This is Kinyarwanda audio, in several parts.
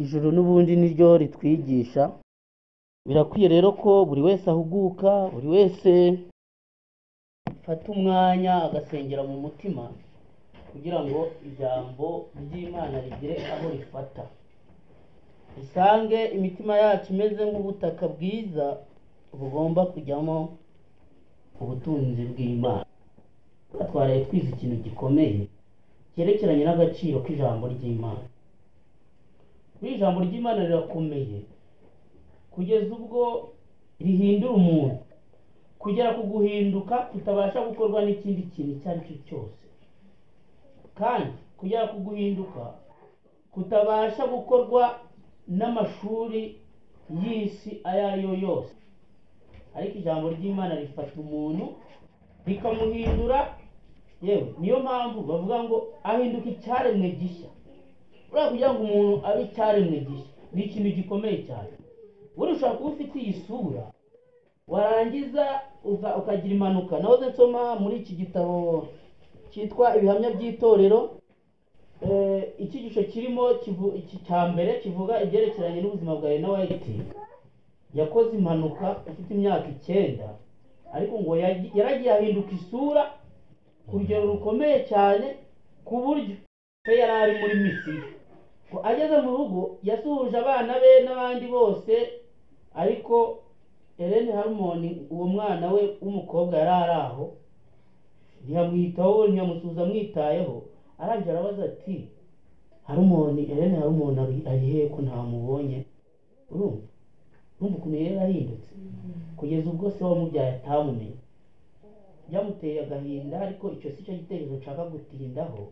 Ijuru n'ubundi niryo ritwigisha. Birakwiye rero ko buri wese ahuguka, buri wese afata umwanya agasengera mu mutima kugira ngo ijambo ry'Imana rigire aho rifata, risange imitima yacu imeze nk'ubutaka bwiza bugomba kujyamo ubutunzi bw'Imana. Twaraye twize ikintu gikomeye cyerekeranye n'agaciro k'ijambo ry'Imana. Buriya ijambo ry'Imana rirakomeye kugeza ubwo rihindura umuntu kugera ku guhinduka kutabasha gukorwa n'ikindi kintu icyo ari cyo cyose, kandi kugera ku guhinduka kutabasha gukorwa n'amashuri y'isi ayo ari yo yose. Ariko ijambo ry'Imana rifata umuntu rikamuhindura. Yewe niyo mpamvu bavuga ngo ahinduka icyaremwe gishya. Buriya kugira ngo umuntu abe icyaremwe gishya ni ikintu gikomeye cyane. Buriya ushobora kuba ufite iyi sura, warangiza ukagira impanuka. Nahoze nsoma muri iki gitabo cyitwa Ibihamya by'Itorero, icyigisho kirimo iki cya mbere kivuga ibyerekeranye n'ubuzima bwa Ellen White. Yakoze impanuka afite imyaka 9, ariko ngo yaragiye ahinduka isura ku rugero rukomeye cyane, ku buryo se yari ari muri misiyo. Ko ageze mu rugo yasuhuje abana be n'abandi bose, ariko Ellen Harmon, uwo mwana we w'umukobwa, yari ari aho, ntiyamwitaho, ntiyamusuhuza amwitayeho. Arangije arabaza ati Harmon, Ellen Harmon ari he ko ntamubonye? Urumva ukuntu yari yarahindutse kugeza ubwo se wamubyaye atamumenye. Byamuteye agahinda, ariko icyo si cyo gitekerezo nshaka gutindaho.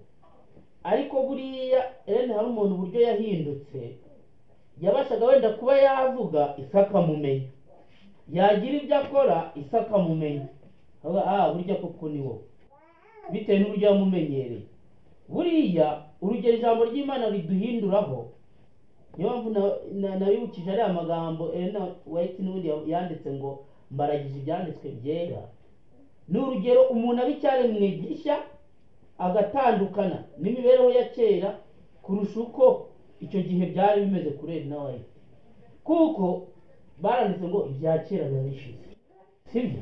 Ariko buriya Ellen Harmon uburyo yahindutse, yabashaga wenda kuba yavuga isi akamumenya, yagira ibyo akora isi akamumenya, avuga burya koko ni wowe, bitewe n'uburyo yamumenyereye. Buriya urugero ijambo ry'Imana riduhinduraho, niyo mpamvu nabibukije ariya magambo Ellen White n'ubundi yanditse ngo mbaragije ibyanditswe byera. Ni urugero umuntu aba icyaremwe gishya agatandukana n'imibereho ya kera kurusha uko icyo gihe byari bimeze kuri Ellen White, kuko baranditse ngo ibya kera biba bishize, sibyo?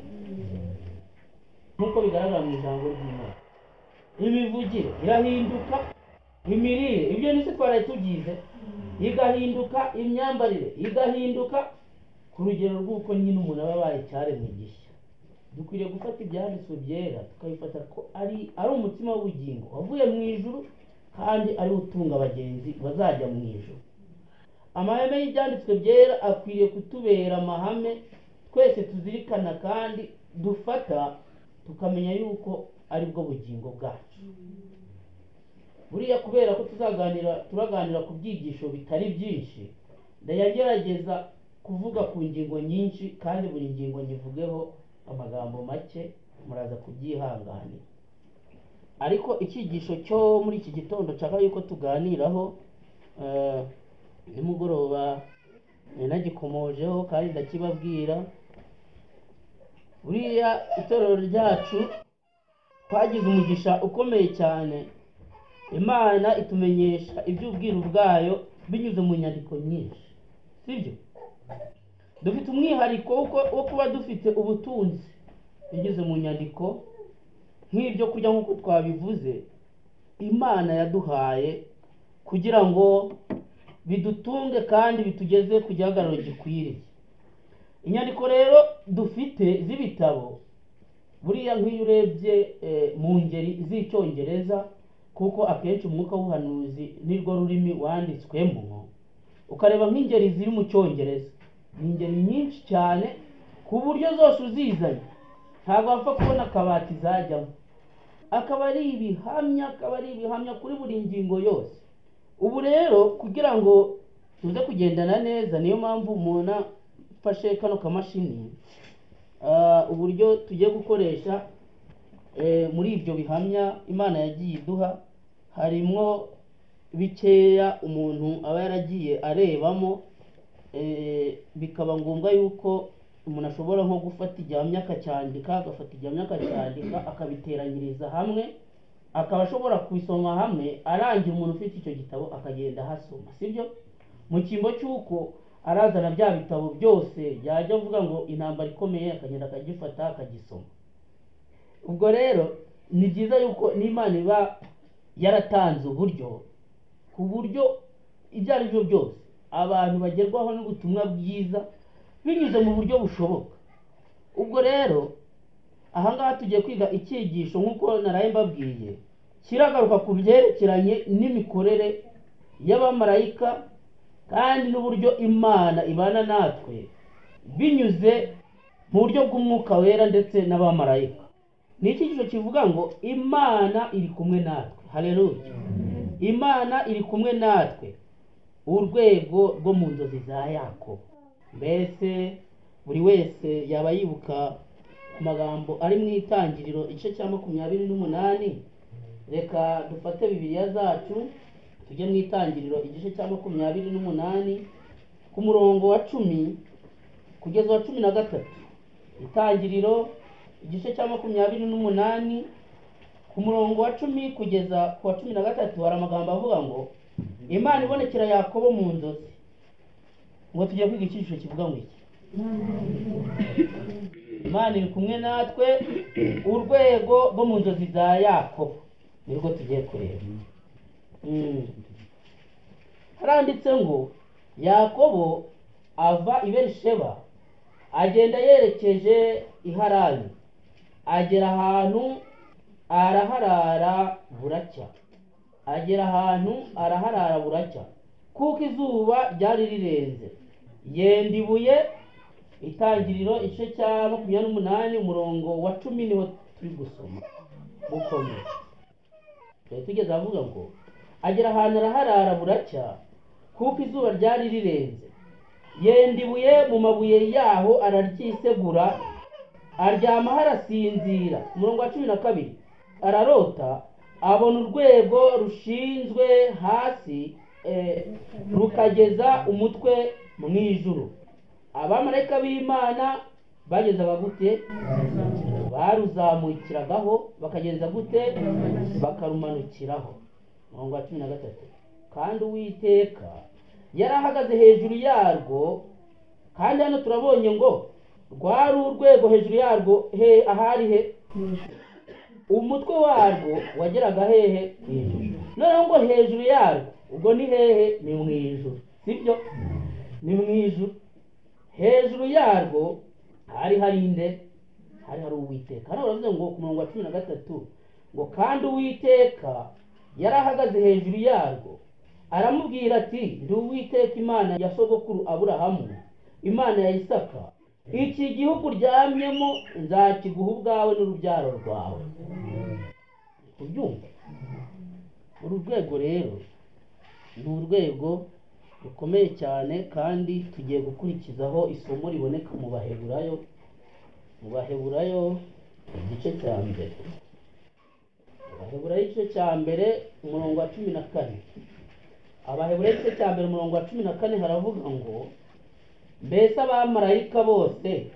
Nk'uko bigaragara mu ijambo ry'Imana, imivugire irahinduka, imirire, ibyo nise twaraye tubyize, igahinduka, imyambarire igahinduka ku rugero rw'uko nyine umuntu aba abaye icyaremwe gishya. Dukwiriye gufata ibyanditswe byera tukabifata ko ari umutima w'ubugingo wavuye mu ijuru kandi ari utunga abagenzi bazajya mu ijuru. Amahame y'ibyanditswe byera akwiriye kutubera amahame twese tuzirikana kandi dufata, tukamenya yuko ari bwo bugingo bwacu. Buriya kubera ko turaganira ku byigisho bitari byinshi, ndayagerageza kuvuga ku ngingo nyinshi kandi buri ngingo nyivugeho amagambo make, muraza kubyihanganira. Ariko icyigisho cyo muri iki gitondo nshaka yuko tuganiraho, nimugoroba nagikomojeho kandi ndakibabwira. Buriya itorero ryacu twagize umugisha ukomeye cyane, Imana itumenyesha iby'ubwiru bwayo binyuze mu nyandiko nyinshi, sibyo? Dufite umwihariko wo kuba dufite ubutunzi binyuze mu nyandiko nk'ibyo kurya nk'uko twabivuze, Imana yaduhaye kugira ngo bidutunge kandi bitugeze ku gihagararo gikwiriye. Inyandiko rero dufite z'ibitabo, buriya nk'iyo urebye mu ngeri z'Icyongereza, kuko akenshi umwuka w'ubuhanuzi nirwo rurimi wanditswemo, ukareba nk'ingeri ziri mu Cyongereza, ni ingeri nyinshi cyane ku buryo zose uzizanye ntabwo wapfa kubona akabati zajyamo. Akaba ari ibihamya, akaba ari ibihamya kuri buri ngingo yose. Ubu rero kugira ngo tuze kugendana neza, niyo mpamvu umuntu afashe kano kamashini, uburyo tugiye gukoresha muri ibyo bihamya Imana yagiye iduha, harimwo bikeya umuntu aba yaragiye arebamo, bikaba ngombwa yuko umuntu ashobora nko gufata igihamya akacyandika, agafata igihamya akacyandika, akabiteranyiriza hamwe, akaba ashobora kubisoma hamwe, arangira umuntu ufite icyo gitabo akagenda ahasoma, sibyo? Mu cyimbo cy'uko arazana bya bitabo byose, yajya avuga ngo intambara ikomeye akagenda akagifata akagisoma. Ubwo rero ni byiza yuko n'Imana iba yaratanze uburyo ku buryo ibyo ari byo byose abantu bagerwaho n'ubutumwa bwiza binyuze mu buryo bushoboka. Ubwo rero ahangaha tugiye kwiga icyigisho nk'uko naraye mbabwiye, kiragaruka ku byerekeranye n'imikorere y'abamarayika kandi n'uburyo Imana ibana natwe binyuze mu buryo bw'umwuka wera ndetse n'abamarayika. Ni icyigisho kivuga ngo Imana iri kumwe natwe. Haleluya! Imana iri kumwe natwe, urwego rwo mu nzozi za Yakobo. Mbese buri wese yaba yibuka amagambo ari mu Itangiriro igice cya 28. Reka dufate Bibiliya zacu tujye mu Itangiriro igice cya 28 ku murongo wa 10 kugeza wa 13. Itangiriro igice cya 28 ku murongo wa 10 kugeza ku wa 13, hari amagambo avuga ngo Imana ibonekera Yakobo mu nzozi. Ngo tugiye kwiga icyigisho kivuga ngo iki? Imana iri kumwe natwe, urwego rwo mu nzozi za Yakobo nirwo tugiye kureba. Haranditse ngo Yakobo ava i Berisheba agenda yerekeje i Harani, agera ahantu araharara buracya, agera ahantu araharara buracya, kuko izuba ryari rirenze. Yenda ibuye. Itangiriro igice cya 28 umurongo wa 10 niho turi gusoma bukomeye. Tugeze avuga ngo agera ahantu araharara buracya, kuko izuba ryari rirenze. Yenda ibuye mu mabuye yaho araryisegura, aryama harasinzira. Umurongo wa 12 ararota abona urwego rushinzwe hasi rukageza umutwe mu ijuru. Abamarayika b'Imana bagezaga gute? Baruzamukiragaho bakagenza gute? Bakarumanukiraho. Umurongo wa 13 kandi Uwiteka yarahagaze hejuru yarwo. Kandi hano turabonye ngo rwari urwego hejuru yarwo, he ahari he umutwe warwo wageraga hehe? Mu ijuru. Noneho ngo hejuru yarwo, ubwo ni hehe? Ni mu ijuru, sibyo? Ni mu ijuru. Hejuru yarwo hari hari inde? Hari hari Uwiteka. Hano baravuze ngo ku murongo wa 13 ngo kandi Uwiteka yarahagaze hejuru yarwo aramubwira ati ndi Uwiteka Imana ya sogokuru Aburahamu, Imana ya Isaka, iki gihugu uryamyemo nzakiguha ubwawe n'urubyaro rwawe. Kubyumva uru rwego rero ni urwego rukomeye cyane, kandi tugiye gukurikizaho isomo riboneka mu Baheburayo, mu Baheburayo igice cya mbere, Abaheburayo igice cya mbere umurongo wa 14. Abaheburayo igice cya mbere umurongo wa 14 haravuga ngo mbese abamarayika bose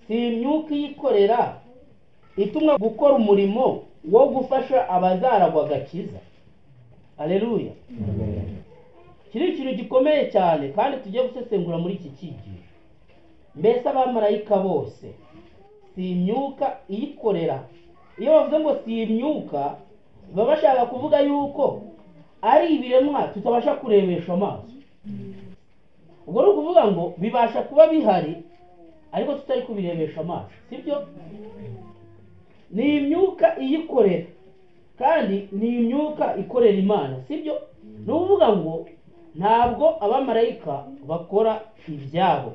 si imyuka iyikorera itumwa gukora umurimo wo gufasha abazaragwa agakiza. Haleluya! Kiri ikintu gikomeye cyane kandi tugiye gusesengura muri iki cyigisho. Mbese abamarayika bose si imyuka iyikorera. Iyo bavuze ngo si imyuka, baba bashaka kuvuga yuko ari ibiremwa tutabasha kurebesha amaso. Ubwo ni ukuvuga ngo bibasha kuba bihari ariko tutari kubirebesha amaso, sibyo? Ni imyuka iyikorera kandi ni imyuka ikorera Imana, sibyo? Ni ukuvuga ngo ntabwo abamarayika bakora ibyabo,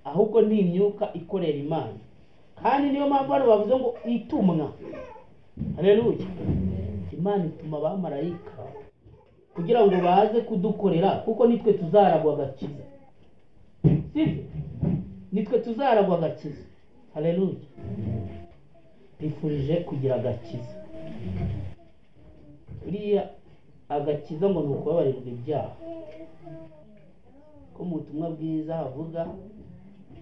ahubwo ni imyuka ikorera Imana. Kandi niyo mpamvu hano bavuze ngo itumwa. Haleluya! Imana ituma abamarayika kugira ngo baze kudukorera, kuko nitwe tuzaragwa agakiza, sibyo? Nitwe tuzaragwa agakiza. Haleluya! Twifurije kugira agakiza. Buriya agakiza ngo ni ukubabarirwa ibyaha, ko mu butumwa bwiza havuga,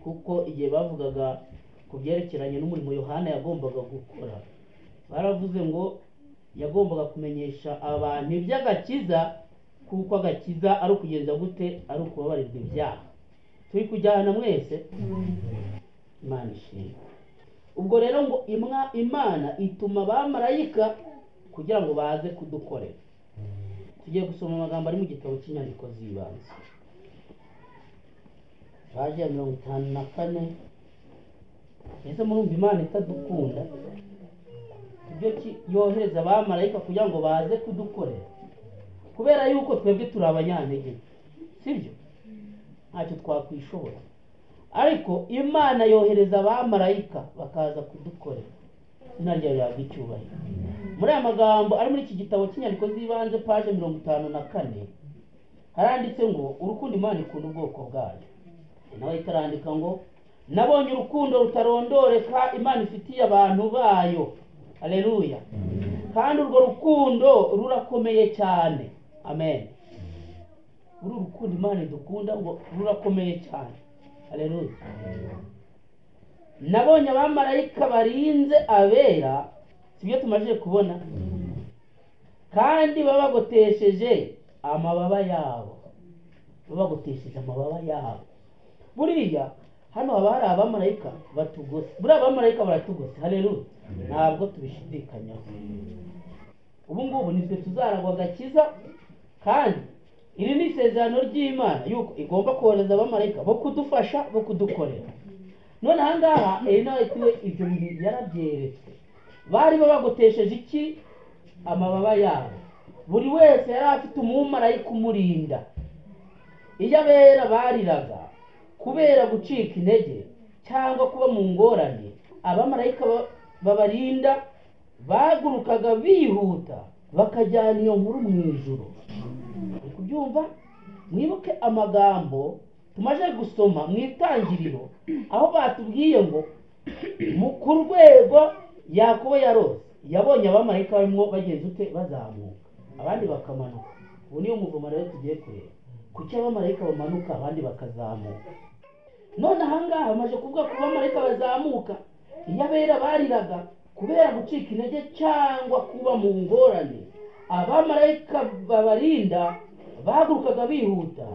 kuko igihe bavugaga ku byerekeranye n'umurimo Yohana yagombaga gukora, baravuze ngo yagombaga kumenyesha abantu iby'agakiza Kuko agakiza ari ukugenza gute? Ari ukubabarirwa ibyaha. Turi kujyana mwese? Imana ishimwe. Ubwo rero ngo Imana ituma abamarayika kugira ngo baze kudukorera. Tugiye gusoma amagambo ari mu gitabo cy'inyandiko z'ibanze, paji ya 54. Ese murumva Imana itadukunda? Ibyo yohereza abamarayika kugira ngo baze kudukorera, kubera yuko twebwe turi abanyantege, sibyo? Ntacyo twakwishobora, ariko Imana yohereza abamarayika bakaza kudukorera. Izina ryayo rihabwe icyubahiro. Muri aya magambo ari muri iki gitabo cy'inyandiko z'ibanze, paje 54, haranditse ngo urukundo Imana ikunda ubwoko bwayo. Nawe itarandika ngo nabonye urukundo rutarondoreka Imana ifitiye abantu bayo. Haleluya. Kandi urwo rukundo rurakomeye cyane. Amen. Uru rukundo Imana idukunda ngo rurakomeye cyane. Haleluya. Nabonye abamarayika barinze abera, sibyo tumaze kubona, kandi babagotesheje amababa yabo. Babagotesheje amababa yabo. Buriya hano haba hari abamarayika batugose. Buriya abamarayika baratugose. Haleluya. Ntabwo tubishidikanyaho. Ubu ngubu nitwe tuzaragwa agakiza, kandi iri ni isezerano ry'Imana yuko igomba kohereza abamarayika bo kudufasha, bo kudukorera. None aha ngaha Elina we ibyo bintu yarabyeretswe. Bari babagotesheje iki? Amababa yabo. Buri wese yari afite umumarayika umurinda. Iyo abera bariraga kubera gucika intege cyangwa kuba mu ngorane, abamarayika babarinda bagurukaga bihuta bakajyana iyo nkuru mu ijuru. Uri kubyumva? Mwibuke amagambo tumaze gusoma mu itangiriro, aho batubwiye ngo ku rwego Yakobo yarose yabonye abamarayika barimo bagenza ute? Bazamuka, abandi bakamanuka. Ubu niyo muvumo rero tugiye kureba, kuki abamarayika bamanuka abandi bakazamuka. None aha ngaha bamaze kuvuga ko abamarayika bazamuka iyo abera bariraga kubera gucika intege cyangwa kuba mu ngorane, abamarayika babarinda bahagurukaga bihuta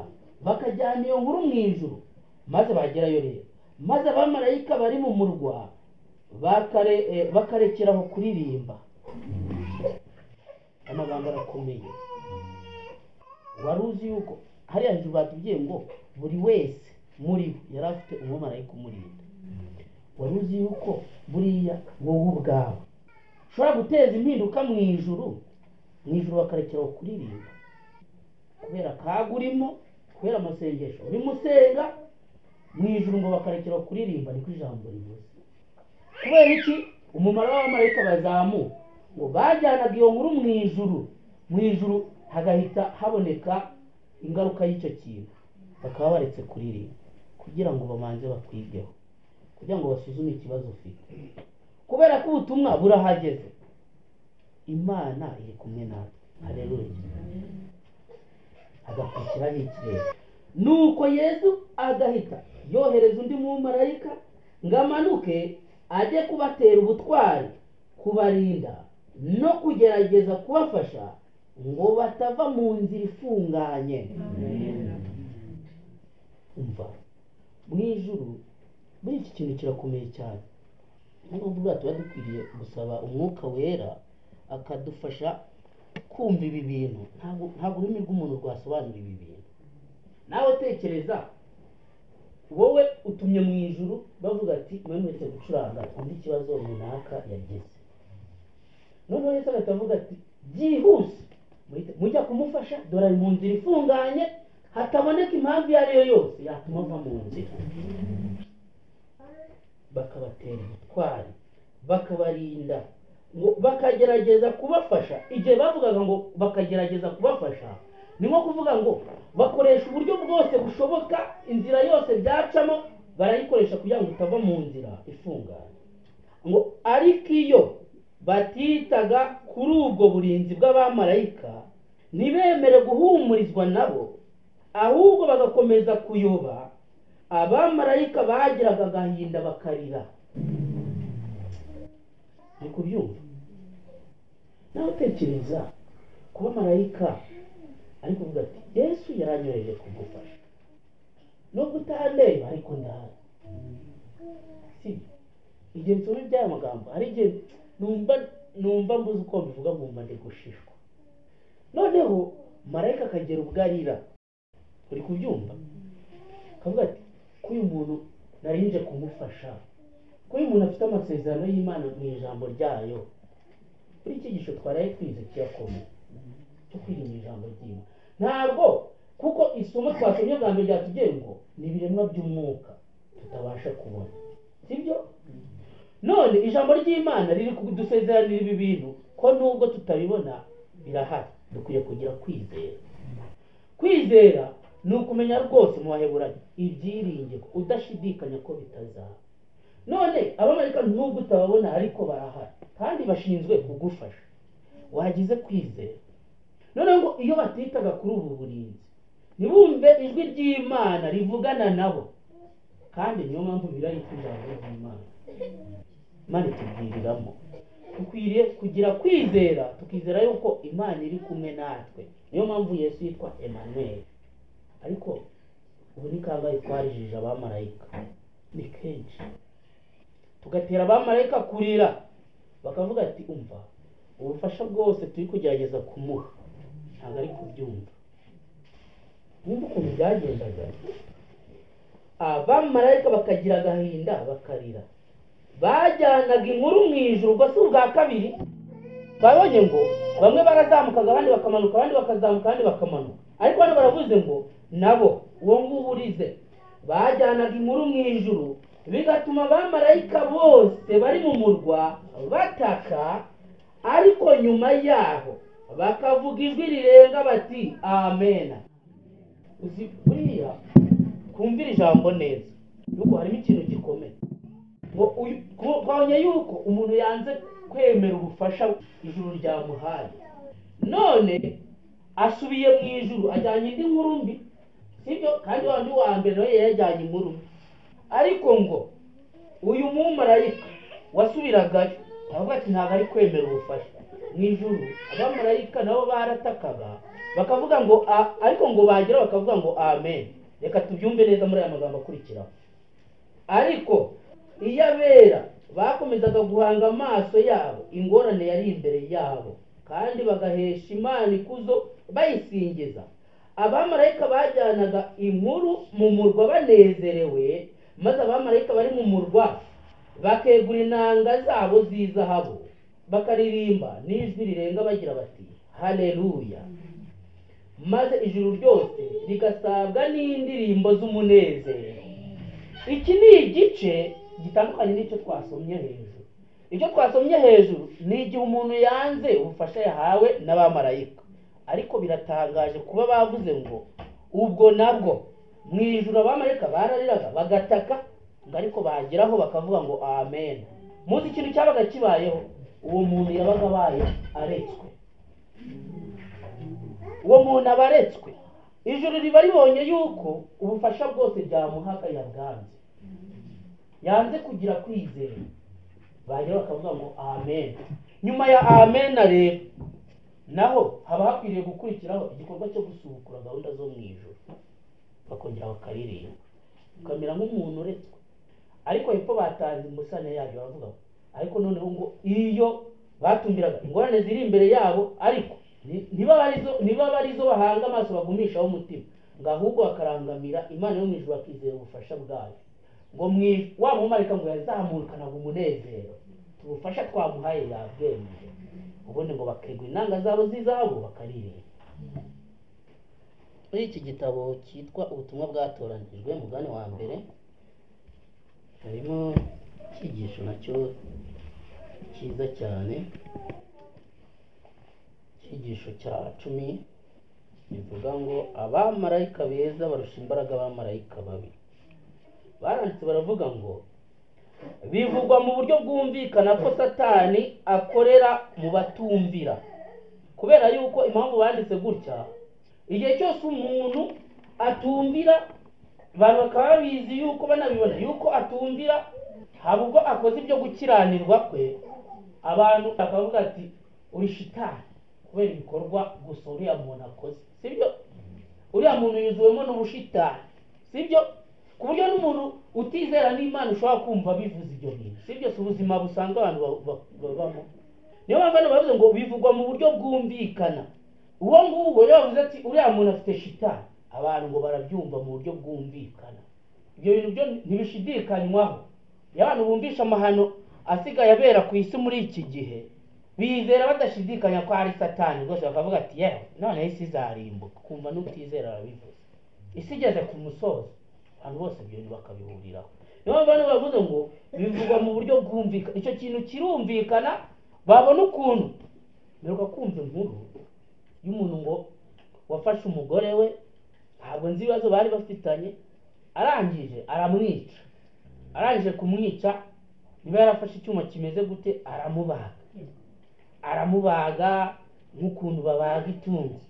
bakajyana iyo nkuru mu ijuru. Maze bagerayo rero, maze abamarayika bari mu murwa bakarekeraho kuririmba. Amagambo arakomeye. Wari uzi yuko hariya hejuru batubwiye ngo buri wese muri bo yari afite umumarayika umurinda. Wari uzi yuko buriya wowe ubwawe ushobora guteza impinduka mu ijuru, mu ijuru bakarekeraho kuririmba kubera akaga urimo, kubera amasengesho urimo usenga, mu ijuru ngo bakarekeraho kuririmba. Niko ijambo rivuze. Kubera iki? Umumaro w'abamarayika bazamuka ngo bajyanaga iyo nkuru mu ijuru, mu ijuru hagahita haboneka ingaruka y'icyo kintu, bakaba baretse kuririmba kugira ngo bamanze bakwigeho, kugira ngo basuzume ikibazo ufite. Kubera ko ubutumwa burahageze, Imana iri kumwe natwe. Haleluya. Agakurikiraho ikirere. Nuko Yesu agahita yohereza undi mumarayika ngo amanuke ajye kubatera ubutwari, kubarinda no kugerageza kubafasha ngo batava mu nzira ifunganye. Umva, mu ijuru muri iki kintu kirakomeye cyane. Niyo mpamvu tuba dukwiriye gusaba umwuka wera akadufasha kumva ibi bintu. Ntabwo ururimi rw'umuntu rwasobanura ibi bintu. Nawe tekereza wowe utumye mu ijuru bavuga ati mwemetse gucuranga undi ikibazo runaka yagize. Noneho Yesu agahita avuga ati byihuse mujya kumufasha, dore ari mu nzira ifunganye, hataboneka impamvu iyo ari yo yose yatuma ava mu nzira. Bakabatera ubutwari, bakabarinda, ngo bakagerageza kubafasha. Igihe bavugaga ngo bakagerageza kubafasha, ni nko kuvuga ngo bakoresha uburyo bwose bushoboka, inzira yose byacamo barayikoresha kugira ngo utava mu nzira ifunganye. Ngo ariko iyo batitaga kuri ubwo burinzi bw'abamarayika, ntibemere guhumurizwa nabo, ahubwo bagakomeza kuyoba, abamarayika bagiraga agahinda bakarira. Ni kubyumva? Nawe tekereza kuba marayika Ariko uvuga ati Yesu yaranyohereje kugufasha, nubwo utandeba ariko ndahari. Sibyo? Igihe nsoma iby'aya magambo hari igihe numva mbuze uko mbivuga, nkumva ndi gushishwa. Noneho marayika akagera ubwo arira, uri kubyumva, akavuga ati ko uyu muntu narinje kumufasha, ko uyu muntu afite amasezerano y'Imana mu ijambo ryayo. Kuri iki gisho twaraye twize kirakomeye cyo kwirinda ijambo ry'Imana. Ntabwo kuko isomo twasomye bwa mbere ryatubwiye ngo ni ibiremwa by'umwuka tutabasha kubona, sibyo? None ijambo ry'Imana riri kudusezeranira ibi bintu ko nubwo tutabibona birahari. Dukwiye kugira kwizera. Kwizera ni ukumenya rwose mu Baheburayo ibyiringirwa udashidikanya ko bitazaba. None abamarayika nubwo utababona ariko barahari kandi bashinzwe kugufasha, wagize kwizera. None ngo iyo batitaga kuri ubu burinzi ntibumve ijwi ry'Imana rivugana nabo, kandi niyo mpamvu birayitwa ijambo ry'Imana. Imana itubwiriramo. Dukwiriye kugira kwizera, tukizera yuko Imana iri kumwe natwe. Niyo mpamvu Yesu yitwa Emmanuel. Ariko ubu ni kangahe twarijije abamarayika? Ni kenshi tugatera abamarayika kurira, bakavuga ati umva ubufasha bwose turi kugerageza kumuha ntabwo ari kubyumva. Mwumva ukuntu byagendaga, abamarayika bakagira agahinda bakarira, bajyanaga inkuru mu ijuru. Ubwo si ubwa kabiri twabonye ngo bamwe barazamukaga abandi bakamanuka, abandi bakazamuka abandi bakamanuka, ariko hano baravuze ngo nabo uwo nguwo urize bajyanaga inkuru mu ijuru, bigatuma abamarayika bose bari mu murwa bataka, ariko nyuma yaho bakavuga ijwi rirenga bati amena. Uzi buriya kumvira ijambo neza nuko harimo ikintu gikomeye. Ngo twabonye yuko umuntu yanze kwemera ubufasha ijuru ryamuhaye, none asubiye mu ijuru ajyanye indi nkuru mbi, sibyo? Kandi wa wundi wa mbere nawe yajyanye inkuru mbi. Ariko ngo uyu mumarayika wasubiragayo aravuga ati ntabwo ari kwemera ubufasha. Mu ijuru abamarayika nabo baratakaga bakavuga ngo ariko ngo bagera bakavuga ngo amen. Reka tubyumve neza muri aya magambo akurikiraho. Ariko iyo abera bakomezaga guhanga amaso yabo ingorane yari imbere yabo, kandi bagahesha Imana ikuzo bayisingiza, abamarayika bajyanaga inkuru mu murwa banezerewe, maze abamarayika bari mu murwa bakegura inanga zabo z'izahabu bakaririmba n'ijwi rirenga bagira bati haleluya, maze ijuru ryose rigasabwa n'indirimbo z'umunezero. Iki ni igice gitandukanye n'icyo twasomye hejuru. Icyo twasomye hejuru ni igihe umuntu yanze ubufasha yahawe n'abamarayika, ariko biratangaje kuba bavuze ngo ubwo nabwo mu ijuru abamarayika barariraga bagataka, ngo ariko bageraho bakavuga ngo amen. Muzi ikintu cyabaga kibayeho, uwo muntu yabaga abaye aretswe. Uwo muntu aba aretswe. Ijuru riba ribonye yuko ubufasha bwose byamuhaga yabwanze, yanze kugira kwizera, bagera bakavuga ngo amen. Nyuma ya amen rero naho haba hakwiriye gukurikiraho igikorwa cyo gusubukura gahunda zo mu ijuru, bakongera bakaririmba, ukamera nk'umuntu uretswe. Ariko hepfo batanze imbusane yabyo baravuga, ariko noneho ngo iyo batumbiraga ingorane ziri imbere yabo, ariko niba arizo bahanga amaso bagumishaho umutima, ngo ahubwo bakarangamira Imana yo mu ijuru bakizera ubufasha bwayo. Ngo wa mumarayika ngo yazamukanaga umunezero, ubufasha twamuhaye yabwemeye, ubundi ngo bakegura inanga zabo z'izahabu bakaririmba. Muri iki gitabo cyitwa Ubutumwa bwatoranijwe mugabane wa mbere harimo icyigisho nacyo cyiza cyane, icyigisho cya 10 bivuga ngo abamarayika beza barusha imbaraga abamarayika babi. Baranditse baravuga ngo bivugwa mu buryo bwumvikana ko Satani akorera mu batumvira. Kubera yuko impamvu banditse gutya, igihe cyose umuntu atumvira, abantu bakaba babizi yuko banabibona yuko atumvira, haba ubwo akoze ibyo gukiranirwa kwe, abantu bakavuga ati uri shitani kubera ibikorwa gusa uriya muntu akoze. Sibyo? Uriya muntu yuzuwemo n'ubushitani. Sibyo? Ku buryo n'umuntu utizera n'Imana ushobora kumva bivuze ibyo bintu. Sibyo? Si ubuzima busanzwe abantu babamo. Niyo mpamvu hano bavuze ngo bivugwa mu buryo bwumvikana. Uwo nguwo iyo bavuze ati uriya muntu afite shitani, abantu ngo barabyumva mu buryo bwumvikana. Ibyo bintu byo ntibishidikanywaho. Iyo abantu bumvisha amahano asigaye abera ku isi muri iki gihe, bizera badashidikanya ko ari Satani rwose, bakavuga ati yewe noneho isi izarimbuka. Kumva n'utizera arabivuze, isi igeze ku musozo, abantu bose ibyo bintu bakabihuriraho. Niyo mpamvu hano bavuze ngo bivugwa mu buryo bwumvikana. Icyo kintu kirumvikana, babona ukuntu. Mperuka kumva inkuru y'umuntu ngo wafashe umugore we, ntabwo nzi ibibazo bari bafitanye, arangije aramwica. Arangije kumwica, niba yarafashe icyuma kimeze gute, aramubaga. Aramubaga nk'ukuntu babaga itungo,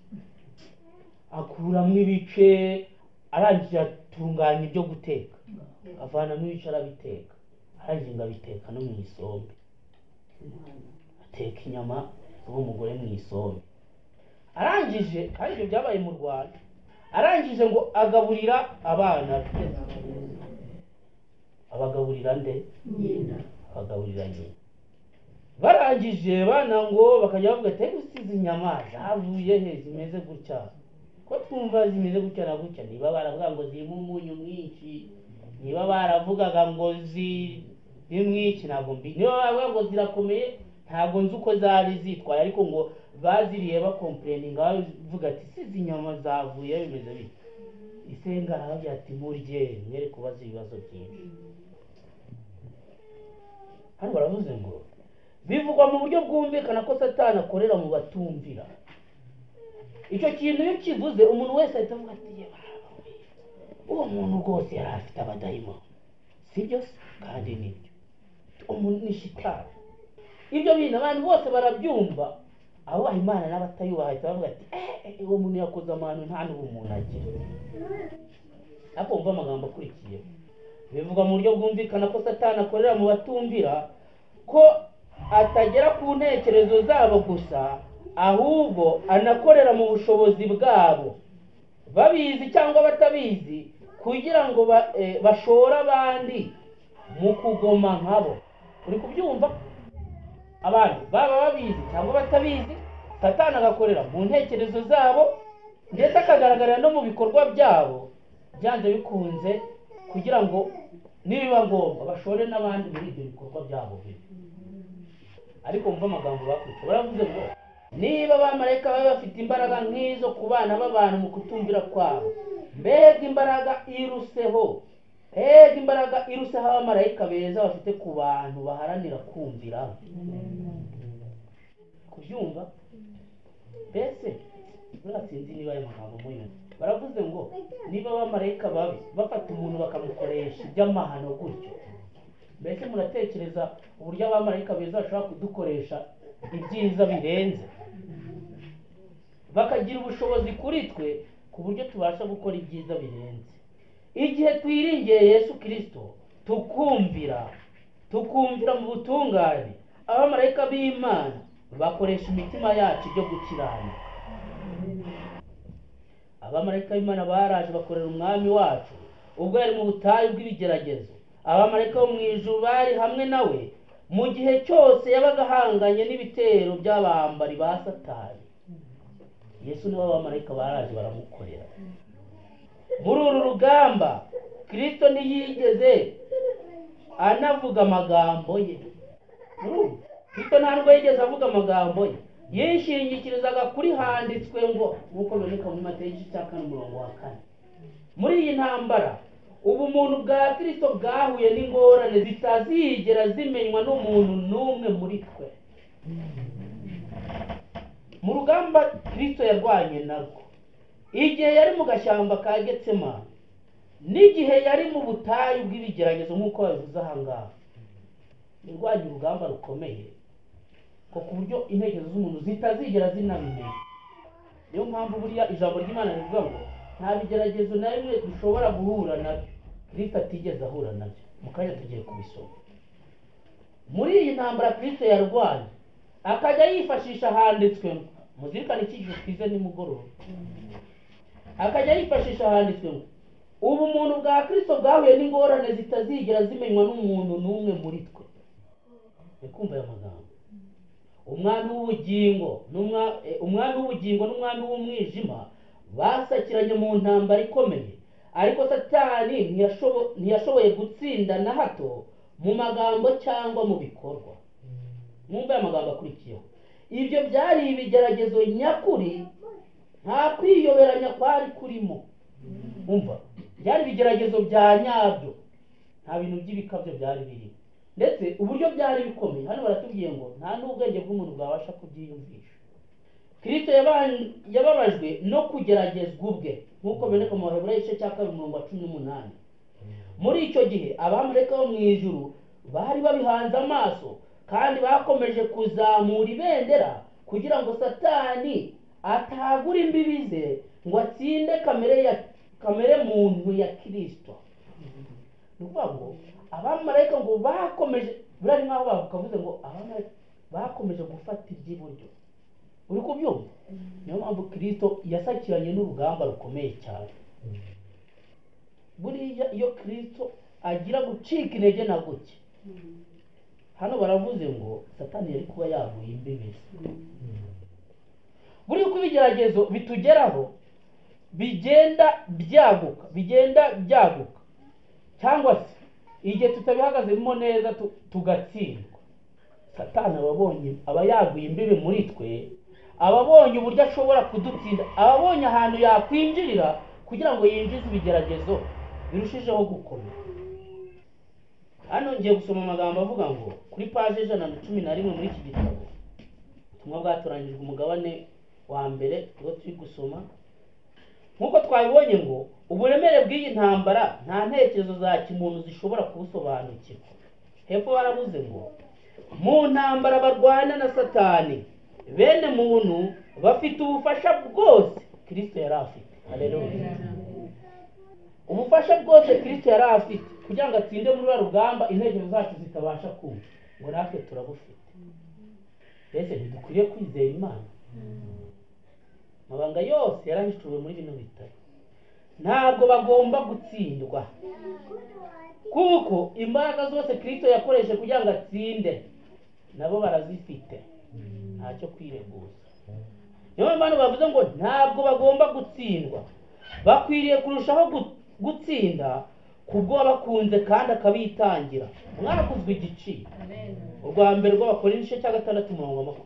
akuramo ibice, arangije atunganya ibyo guteka, avanamo ibice arabiteka, arangije ngo abiteka no mu isombe, ateka inyama z'uwo mugore mu isombe. Arangije, kandi ibyo byabaye mu Rwanda, arangije ngo agaburira abana be. Abagaburira nde? Nyina. Abagaburira nyina. Barangije bana ngo bakajya bavuga ati ariko izi nyama zavuye he zimeze gutya, ko twumva zimeze gutya na gutya? Niba baravuga ngo zirimo umunyu mwinshi, niba baravugaga ngo ziri mwinshi, ntabwo mbi, niba baravuga ngo zirakomeye, ntabwo nzi uko zari zitwaye, ariko ngo baziriye bakomplaininga bavuga ati si izi nyama zavuye bimeze bite. Isenga arababwira ati murye, mwere kubaza ibibazo byinshi. Hano baravuze ngo bivugwa mu buryo bwumvikana ko Satani akorera mu batumvira. Icyo kintu iyo kivuze umuntu wese ahita avuga ati yewe, uwo muntu rwose yari afite abadayimoni. Sibyo se? Kandi nibyo, umuntu ni shitani. Ibyo bintu abantu bose barabyumva, abubaha Imana n'abatayubaha bahita bavuga ati uwo muntu yakoze amahano, nta n'ubumuntu agira. Ariko wumva amagambo akurikiye, bivugwa mu buryo bwumvikana ko Satani akorera mu batumvira, ko atagera ku ntekerezo zabo gusa, ahubwo anakorera mu bushobozi bwabo, babizi cyangwa batabizi, kugira ngo bashore abandi mu kugoma nkabo. Uri kubyumva? Abantu baba babizi cyangwa batabizi, Satani agakorera mu ntekerezo zabo, ndetse akagaragarira no mu bikorwa byabo, byanze bikunze, kugira ngo nibiba ngombwa bashore n'abandi muri ibyo bikorwa byabo bibi. Ariko mva amagambo bakwica, baravuze ngo niba abamarayika baba bafite imbaraga nk'izo ku bana b'abantu mu kutumvira kwabo, mbega imbaraga iruseho, mbega imbaraga iruseho abamarayika beza bafite ku bantu baharanira kumvira. Kubyumva? Mbese sinzi niba aya magambo muyumva. Baravuze ngo niba abamarayika babi bafata umuntu bakamukoresha iby'amahano gutyo, mbese muratekereza uburyo abamarayika beza bashobora kudukoresha ibyiza birenze, bakagira ubushobozi kuri twe ku buryo tubasha gukora ibyiza birenze. Igihe twiringiye Yesu Kristo, tukumvira mu butungane, abamarayika b'Imana bakoresha imitima yacu ibyo gukiranuka. Abamarayika b'Imana baraje bakorera umwami wacu ubwo yari mu butayu bw'ibigeragezo. Abamarayika bo mu ijuru bari hamwe nawe mu gihe cyose yabaga ahanganye n'ibitero by'abambari ba Satani. Yesu niwe abamarayika baraje baramukorera. Muri uru rugamba Kristo ntiyigeze anavuga amagambo ye. Kristo ntabwo yigeze avuga amagambo ye, yishingikirizaga kuri handitswe ngo, nk'uko biboneka muri Matayo igice cya 4 umurongo wa 4. Muri iyi ntambara ubumuntu bwa Kristo bwahuye n'ingorane zitazigera zimenywa n'umuntu n'umwe muri twe. Mu rugamba Kristo yarwanye narwo, igihe yari mu gashyamba ka Getsemani, n'igihe yari mu butayu bw'ibigeragezo nk'uko babivuze aha ngaha, yarwanye urugamba rukomeye ko ku buryo intekerezo z'umuntu zitazigera zinabimenya. Niyo mpamvu buriya ijambo ry'Imana rivuga ngo nta bigeragezo na bimwe dushobora guhura nabyo Kristo atigeze ahura nabyo. Mu kanya tugiye kubisoma. Muri iyi ntambara Kristo yarwanye, akajya yifashisha handitswe ngo Muzirikane icyigisho twize nimugoroba. Akajya yifashisha ahanditswe ngo ubumuntu bwa Kristo bwahuye n'ingorane zitazigera zimenywa n'umuntu n'umwe muri twe. Kumva aya magambo. Umwami w'ubugingo umwami w'ubugingo n'umwami w'umwijima basakiranye mu ntambara ikomeye, ariko Satani ntiyashoboye gutsinda na hato mu magambo cyangwa mu bikorwa. Mwumve aya magambo akurikiyeho. Ibyo byari ibigeragezo nyakuri, nta kwiyoberanya kwari kurimo. Umva, byari ibigeragezo bya nyabyo, nta bintu by'ibikabyo byari birimo. Ndetse uburyo byari bikomeye, hano baratubwiye ngo nta n'ubwenge bw'umuntu bwabasha kubyiyumvisha. Kristo yababajwe no kugeragezwa ubwe, nk'uko biboneka mu Baheburayo igice cya 2 umurongo wa 18. Muri icyo gihe abamarayika bo mu ijuru bari babihanze amaso, kandi bakomeje kuzamura ibendera kugira ngo Satani atagura imbibi ze ngo atsinde kamere muntu ya Kristo. Ni ukuvuga ngo abamarayika ngo bakomeje, buriya ni nk'aho bakavuze ngo abamarayika bakomeje gufata iby'iburyo. Uri kubyumva? Niyo mpamvu Kristo yasakiranye n'urugamba rukomeye cyane. Buriya iyo Kristo agira gucika intege na guke, hano baravuze ngo Satani yari kuba yaguye imbibi ze. Buriya uko ibigeragezo bitugeraho bigenda byaguka, bigenda byaguka, cyangwa se igihe tutabihagazemo neza tugatsindwa, Satani aba yaguye imbibi muri twe, ababonye uburyo ashobora kudutsinda, ababonye ahantu yakwinjirira kugira ngo yinjize ibigeragezo birushijeho gukomera. Hano ngiye gusoma amagambo avuga ngo kuri paje 111 muri iki gitabo, ubutumwa bwatoranyijwe umugabane wa mbere uwo turi gusoma. Nk'uko twabibonye ngo uburemere bw'iyi ntambara nta ntekerezo za kimuntu zishobora kubusobanukirwa. Hepfo baravuze ngo mu ntambara barwana na Satani, bene muntu bafite ubufasha bwose Kristo yari afite. Haleluya. Ubufasha bwose Kristo yari afite kugira ngo atsinde muri rwa rugamba intekerezo zacu zitabasha kumva, ngo natwe turabufite. Mbese ntidukwiriye kwizera Imana? Amabanga yose yarahishuriwe muri bino bitabo. Ntabwo bagomba gutsindwa, kuko imbaraga zose Kristo yakoresheje kugira ngo atsinde nabo barazifite, ntacyo kwireguza. Niyo mpamvu bavuze ngo ntabwo bagomba gutsindwa, bakwiriye kurushaho gutsinda kubwo bakunze kandi akabitangira. Mwaguzwe igiciro. Urwa mbere rw'Abakorinto igice cya 6 umurongo wa 20.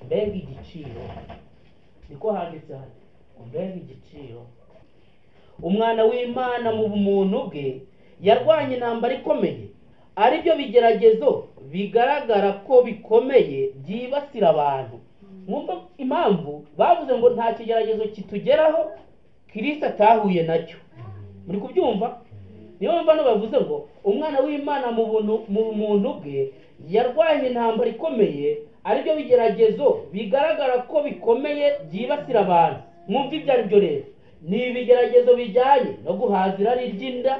Mbega igiciro! Niko handitse hano, mbega igiciro! Umwana w'Imana mu bumuntu bwe yarwanye intambara ikomeye, aribyo bigeragezo bigaragara ko bikomeye byibasira abantu. Mwumva impamvu bavuze ngo nta kigeragezo kitugeraho Kristo atahuye nacyo. Muri kubyumva? Niyo mpamvu hano bavuze ngo umwana w'Imana mu bumuntu bwe yarwanye intambara ikomeye, aribyo bigeragezo bigaragara ko bikomeye byibasira abantu. Mwumva ibyo ari byo rero, ni ibigeragezo bijyanye no guhaza irari ry'inda.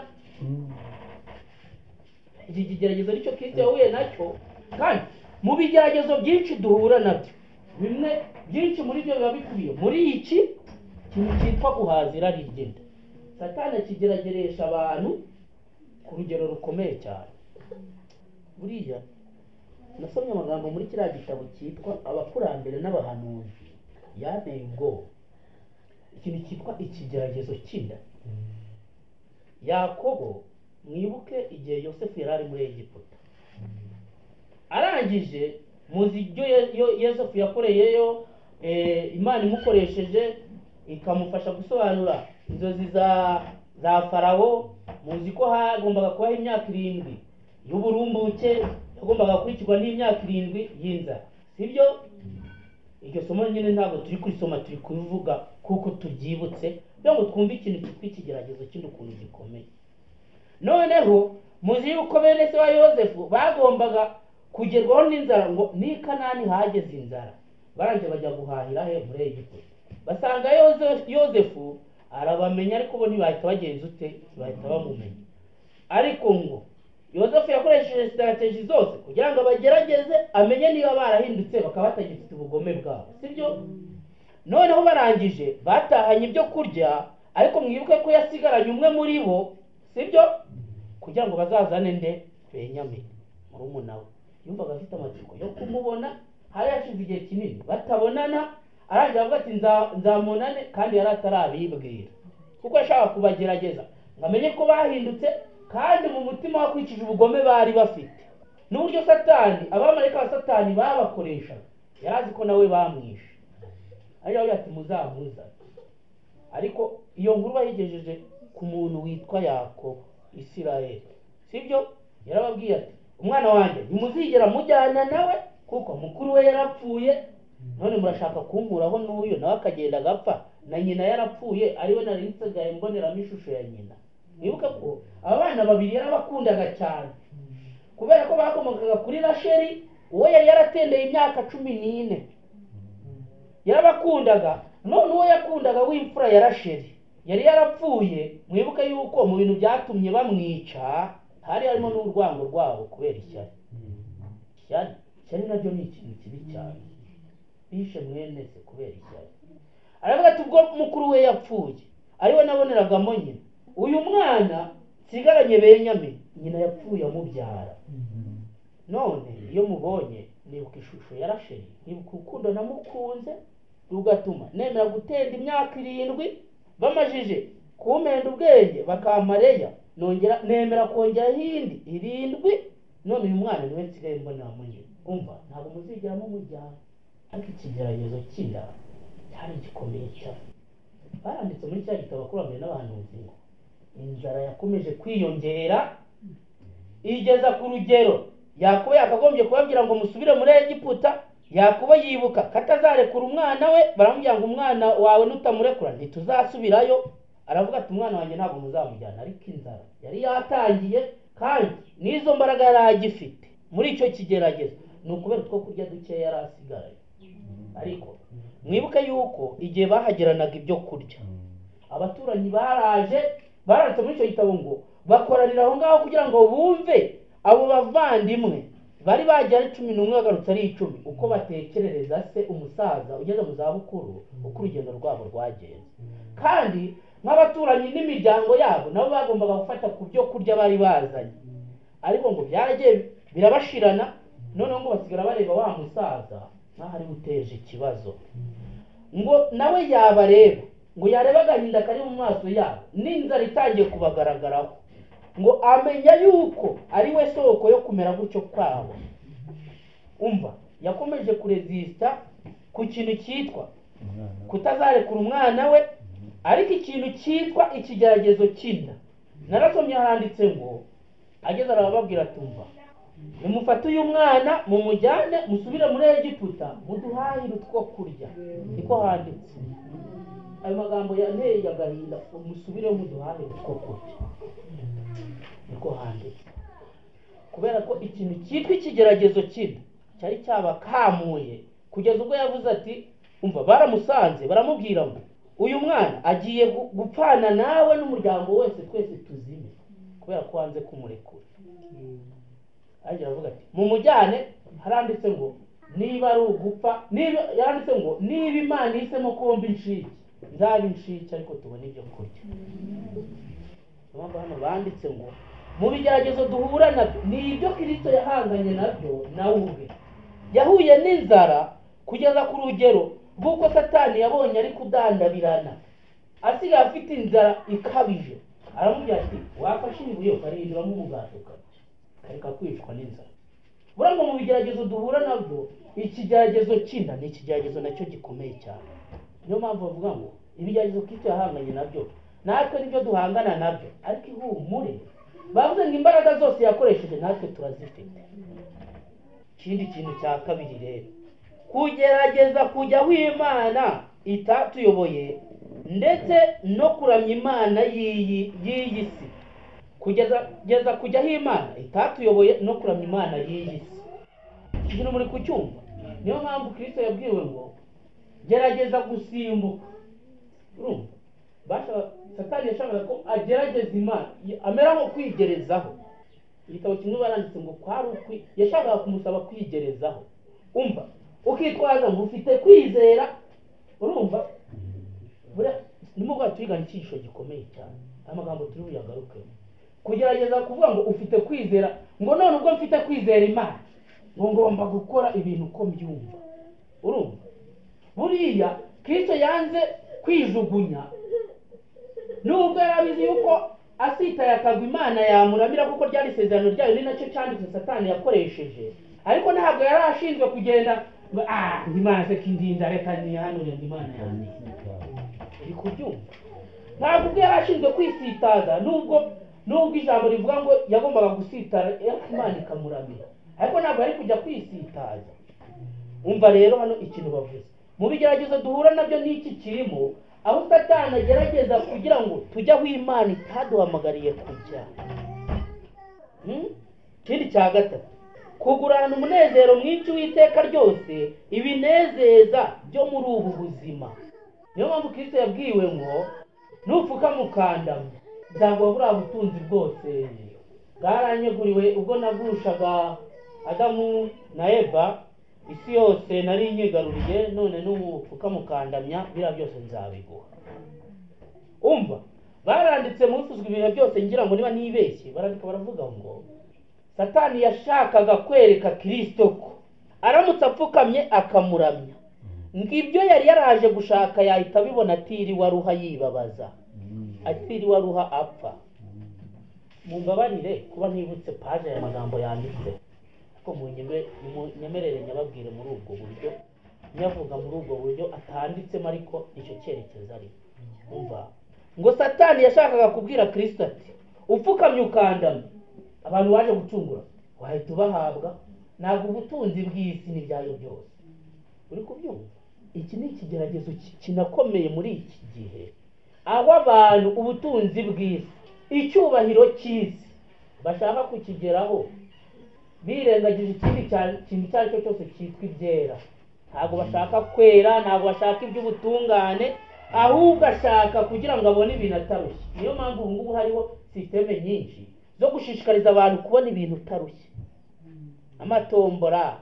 Iki kigeragezo nicyo Kristo yahuye nacyo. Kandi mu bigeragezo byinshi duhura nabyo, bimwe byinshi muri byo biba bikubiye muri iki kintu cyitwa guhaza irari ry'inda. Satani akigerageresha abantu ku rugero rukomeye cyane. Buriya nasomye amagambo muri kiriya gitabo cyitwa Abakurambere n'Abahanuzi, yanteye ubwoba. Ikintu cyitwa ikigeragezo cy'inda. Yakobo, mwibuke igihe Yosefu yari ari muri Egiputa, arangije muzi ibyo Yosefu yakoreyeyo, Imana imukoresheje ikamufasha gusobanura inzozi za Farawo. Muzi ko hagombaga kubaho imyaka 7 y'uburumbuke, yagombaga gukurikirwa n'imyaka 7 y'inzara, sibyo? Iryo somo nyine ntabwo turi kurisoma, turi kubivuga kuko turyibutse kugira ngo twumve ikintu cyitwa ikigeragezo cy'inda ukuntu gikomeye. Noneho muzi yuko bene se wa Yosefu bagombaga kugerwaho n'inzara, ngo ni Kanani hageze inzara, barangije bajya guhahira he? Muri Egiputa. Basanga Yosefu arabamenya, ariko bo ntibahita bagenza ute, ntibahita bamumenya. Ariko ngo Yosefu yakoresheje strategy zose kugira ngo abagerageze amenye niba barahindutse bakaba batagifite ubugome bwabo, sibyo? Noneho barangije batahanye ibyo kurya, ariko mwibuke ko yasigaranye umwe muri bo, sibyo? Kugira ngo bazazane nde? Benyamini murumuna we. Yumvaga afite amatsiko yo kumubona, hari hashize igihe kinini batabonana. Arangira avuga ati nzamunane, kandi yari atarabibwira kuko yashaka kubagerageza ngo amenye ko bahindutse, kandi mu mutima wakwikije ubugome bari bafite n'uburyo Satani, abamarayika ba Satani babakoreshaga. Yari azi ko nawe bamwishe, ariko ati muzamuzane. Ariko iyo nkuru bayigejeje ku muntu witwa Yakobo, Isirayeli, sibyo? Yarababwiye ati umwana wanjye ntimuzigera mujyana nawe kuko mukuru we yarapfuye, none murashaka kunkuraho n'uyu nawe akagenda agapfa, na nyina yarapfuye, ariwe nari nsigaye mboneramo ishusho ya nyina. Mwibuke ko aba bana babiri yarabakundaga cyane kubera ko bakomokaga kuri Rasheli, uwo yari yaratendeye imyaka 14. Yarabakundaga. None uwo yakundaga w'imfura ya Rasheli yari yarapfuye. Mwibuke yuko mu bintu byatumye bamwica hari harimo n'urwango rwabo kubera ishyari. Ishyari naryo ni ikintu kibi cyane. Bishe mwene se kubera ishyari. Aravuga ati ubwo mukuru we yapfuye ariwe naboneragamo nyina, uyu mwana nsigaranye Benyamini, nyina yapfuye amubyara. None iyo mubonye nibuka ishusho ya Rasheli, nibuka urukundo namukunze rugatuma nemera gutenda imyaka 7, bamajije kumpenda ubwenge bakampareya, nongera nemera kongera indi 7. None uyu mwana niwe nsigaye mbonera nyina. Umva, ntabwo muzigera mumujyana. Ariko ikigeragezo cy'inda cyari gikomeye cyane. Baranditse muri cya gitabo abakurambere n'abahanuzi ngo inzara yakomeje kwiyongera igeza ku rugero Yakobo yakagombye kubabwira ngo musubire muri Egiputa. Yakobo yibuka katazarekura umwana we, baramubwira ngo umwana wawe nutamurekura ntituzasubirayo. Aravuga ati umwana wanjye ntabwo muzamujyana. Ariko inzara yari yatangiye, kandi n'izo mbaraga yari agifite muri icyo kigeragezo ni ukubera utwo kurya duke yari asigaranye. Ariko mwibuke yuko igihe bahageranaga ibyo kurya, abaturanyi baraje, baranditse muri icyo gitabo ngo bakoranira aho ngaho kugira ngo bumve abo bavandimwe bari bagiye ari 11 bagarutse ari 10, uko batekerereza se umusaza ugeze mu zabukuru uko urugendo rwabo rwagenze. Kandi nk'abaturanyi n'imiryango yabo nabo bagombaga gufata ku byo kurya bari bazanye, ariko ngo byaragiye birabashirana. Noneho ngo basigara bareba wa musaza nkaho ari uteje ikibazo, ngo nawe yabareba, ngo yareba agahinda kari mu maso yabo n'inzara itangiye kubagaragaraho, ngo amenya yuko ari we soko yo kumera gutyo kwabo. Umva, yakomeje kurezista ku kintu cyitwa kutazarekura umwana we, ariko ikintu cyitwa ikigeragezo cy'inda. Narasomye haranditse ngo ageze arababwira ati umva, nimufate uyu mwana mumujyane musubire muri Egiputa muduhahire utwo kurya. Niko handitse. Ayo magambo yanteye agahinda, musubire muduhahire utwo kurya, niko handitse. Kubera ko ikintu cyitwa ikigeragezo cy'inda cyari cyabakamuye kugeza ubwo yavuze ati umva, baramusanze baramubwira ngo uyu mwana agiye gupfana nawe n'umuryango wese, twese tuzime kubera ko wanze kumurekura. Agira avuga ati mumujyane. Haranditse ngo niba ari ugupfa, niba yaranditse ngo niba Imana ihisemo komba incike nzaba incike, ariko tubone ibyo kurya. Mpamvu hano banditse ngo mu bigeragezo duhura nabyo ni ibyo Kristo yahanganye nabyo nawe ubwe. Yahuye n'inzara kugeza ku rugero rw'uko Satani yabonye ari kudandabirana, asigaye afite inzara ikabije. Aramubwira ati wafashe ibuye ukarihinduramo umugati ukareka kwicwa n'inzara. Buriya ngo mu bigeragezo duhura nabyo, ikigeragezo cy'inda ni ikigeragezo nacyo gikomeye cyane. Niyo mpamvu bavuga ngo ibigeragezo Kristo yahanganye nabyo natwe nibyo duhangana nabyo, ariko ihumure bavuze ngo imbaraga zose yakoresheje natwe turazifite. Ikindi kintu cya kabiri rero, kugerageza kujya aho Imana itatuyoboye ndetse no kuramya Imana y'iyi si. Kugeza kujya aho Imana itatuyoboye no kuramya Imana y'iyi si. Ikintu muri kucyumva? Niyo mpamvu Kristo yabwiwe ngo gerageza gusimbuka. Urumva? Satani yashakaga ko agerageza Imana, amera nko kwigerezaho. Igitabo kimwe baranditse ngo kwari ukwi, yashakaga kumusaba kwigerezaho. Umva, ukitwaza ngo ufite kwizera, Urumva nimugoroba turigana icyigisho gikomeye cyane, amagambo turi buyagarukemo. Kugerageza kuvuga ngo ufite kwizera, ngo none ubwo mfite kwizera Imana ngo ngomba gukora ibintu uko mbyumva. Urumva buriya Kristo yanze kwijugunya, nubwo yarabizi yuko asitaye akagwa Imana yamuramira, kuko ryari isezerano ryayo, ni nacyo cyanditse Satani yakoresheje. Ariko ntabwo yari ashinzwe kugenda ngo Imana se kindinda, reka nihanure ngo Imana yanjye. Uri kubyumva? Ntabwo ubwo yari ashinzwe kwisitaza, nubwo ijambo rivuga ngo yagombaga gusitara Imana ikamuramira, ariko ntabwo yari kujya kwisitaza. Umva rero hano ikintu bavuze mu bigeragezo duhura nabyo n'iki kirimo, aho Satani agerageza kugira ngo tujye aho Imana itaduhamagariye kujya. Ikindi cya gatatu, kugurana umunezero mwinshi w'iteka ryose ibinezeza byo muri ubu buzima. Niyo mpamvu Kristo yabwiwe ngo nupfuka mukandamya nzaguha buriya butunzi bwose bwaranyeguriwe ubwo nagushaga Adamu na Eva, isi yose nari nyigaruriye, none nupfuka mukandamya biriya byose nzabiguha. Umva baranditse mu bifuzwa ibihe byose, ngira ngo niba nibeshye, barandika baravuga ngo Satani yashakaga kwereka Kristo ko aramutse apfukamye akamuramya, ngo ibyo yari yaraje gushaka yahita abibona atiriwe aruha yibabaza, atiriwe aruha apfa. Mumbabarire kuba ntibutse paje aya magambo yanditse, ariko munyemerere nyababwire muri ubwo buryo, nyavuga muri ubwo buryo atanditsemo, ariko icyo cyerekezo ari. Umva ngo Satani yashakaga kubwira Kristo ati upfukamye ukandamya abantu waje gucungura wahita ubahabwa, ntabwo ubutunzi bw'isi n'ibyayo byose. Uri kubyumva? Iki ni ikigeragezo kinakomeye muri iki gihe, aho abantu ubutunzi bw'isi, icyubahiro cy'isi bashaka kukigeraho birengagije ikindi kintu icyo ari cyo cyose cyitwa ibyera. Ntabwo bashaka kwera, ntabwo bashaka iby'ubutungane, ahubwo ashaka kugira ngo abone ibintu atarushye. Niyo mpamvu ubu ngubu hariho sisiteme nyinshi zo gushishikariza abantu kubona ibintu utarushye, amatombora,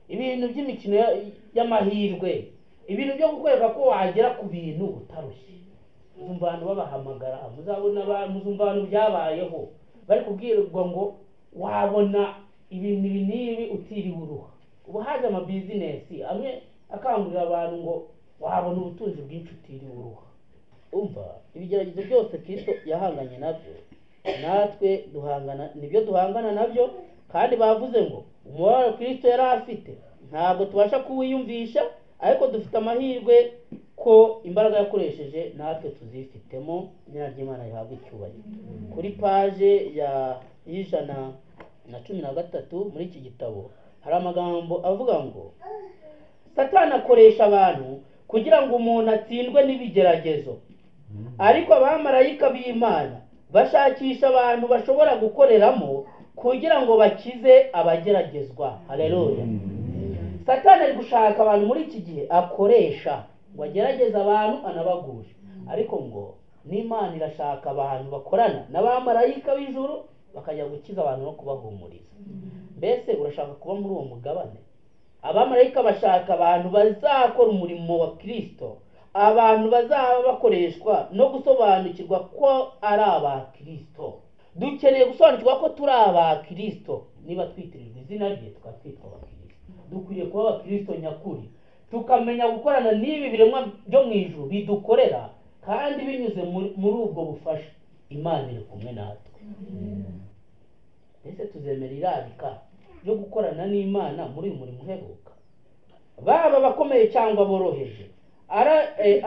ibintu by'imikino y'amahirwe, ibintu byo kukwereka ko wagera ku bintu utarushye. Muzumva abantu babahamagara, muzabona muzumva abantu byabayeho bari kubwirwa ngo wabona ibintu ibi n'ibi utiriwe uruha. Ubu haje amabizinesi amwe akangurira abantu ngo wabona ubutunzi bwinshi utiriwe uruha. Umva ibigeragezo byose Kristo yahanganye nabyo, natwe duhangana nibyo duhangana nabyo. Kandi bavuze ngo umubabaro Kristo yari afite ntabwo tubasha kuwiyumvisha, ariko dufite amahirwe ko imbaraga yakoresheje natwe tuzifitemo. Izina ry'Imana rihabwe icyubahiro. Kuri paje ya 113 muri iki gitabo hari amagambo avuga ngo Satani akoresha abantu kugira ngo umuntu atsindwe n'ibigeragezo, ariko abamarayika b'Imana bashakisha abantu bashobora gukoreramo kugira ngo bakize abageragezwa. Haleluya. Satani ari gushaka abantu muri iki gihe akoresha ngo agerageze abantu anabagushe, ariko ngo n'Imana irashaka abantu bakorana n'abamarayika b'ijuru bakajya gukiza abantu no kubahumuriza. Mbese urashaka kuba muri uwo mugabane? Abamarayika bashaka abantu bazakora umurimo wa Kristo, abantu bazaba bakoreshwa no gusobanukirwa ko ari aba Kristo. Dukeneye gusobanukirwa ko turi aba Kristo. Niba twitirirwa izina rye tukaba twitwa abakristo. Dukwiriye kuba abakristo nyakuri, tukamenya gukorana n'ibi biremwa byo mu ijuru bidukorera, kandi binyuze muri ubwo bufasha Imana iri kumwe natwe. Mbese tuzemera irarika yo gukorana n'Imana muri uyu murimo uheruka? Baba abakomeye cyangwa boroheje,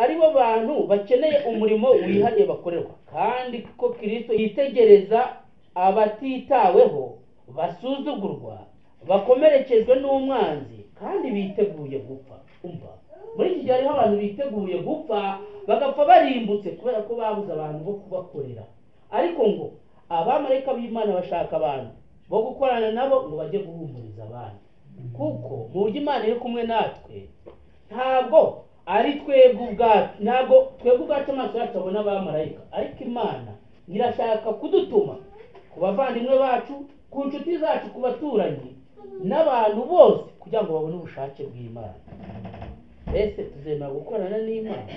aribo bantu bakeneye umurimo wihariye bakorerwa, kandi ko Kristo yitegereza abatitaweho, basuzugurwa, bakomerekejwe n'umwanzi, kandi biteguye gupfa. Umva, muri iki gihe hariho abantu biteguye gupfa, bagapfa barimbutse kubera ko babuze abantu bo kubakorera. Ariko ngo abamarayika b'Imana bashaka abantu bo gukorana nabo ngo bajye guhumuriza abandi, kuko mu buryo Imana iri kumwe natwe ntabwo ari twebwe ubwacu, ntabwo twebwe ubwacu amaso yacu abona abamarayika, ariko Imana irashaka kudutuma ku bavandimwe bacu, ku nshuti zacu, ku baturanyi n'abantu bose, kugira ngo babone ubushake bw'Imana. Ese tuzemera gukorana n'Imana?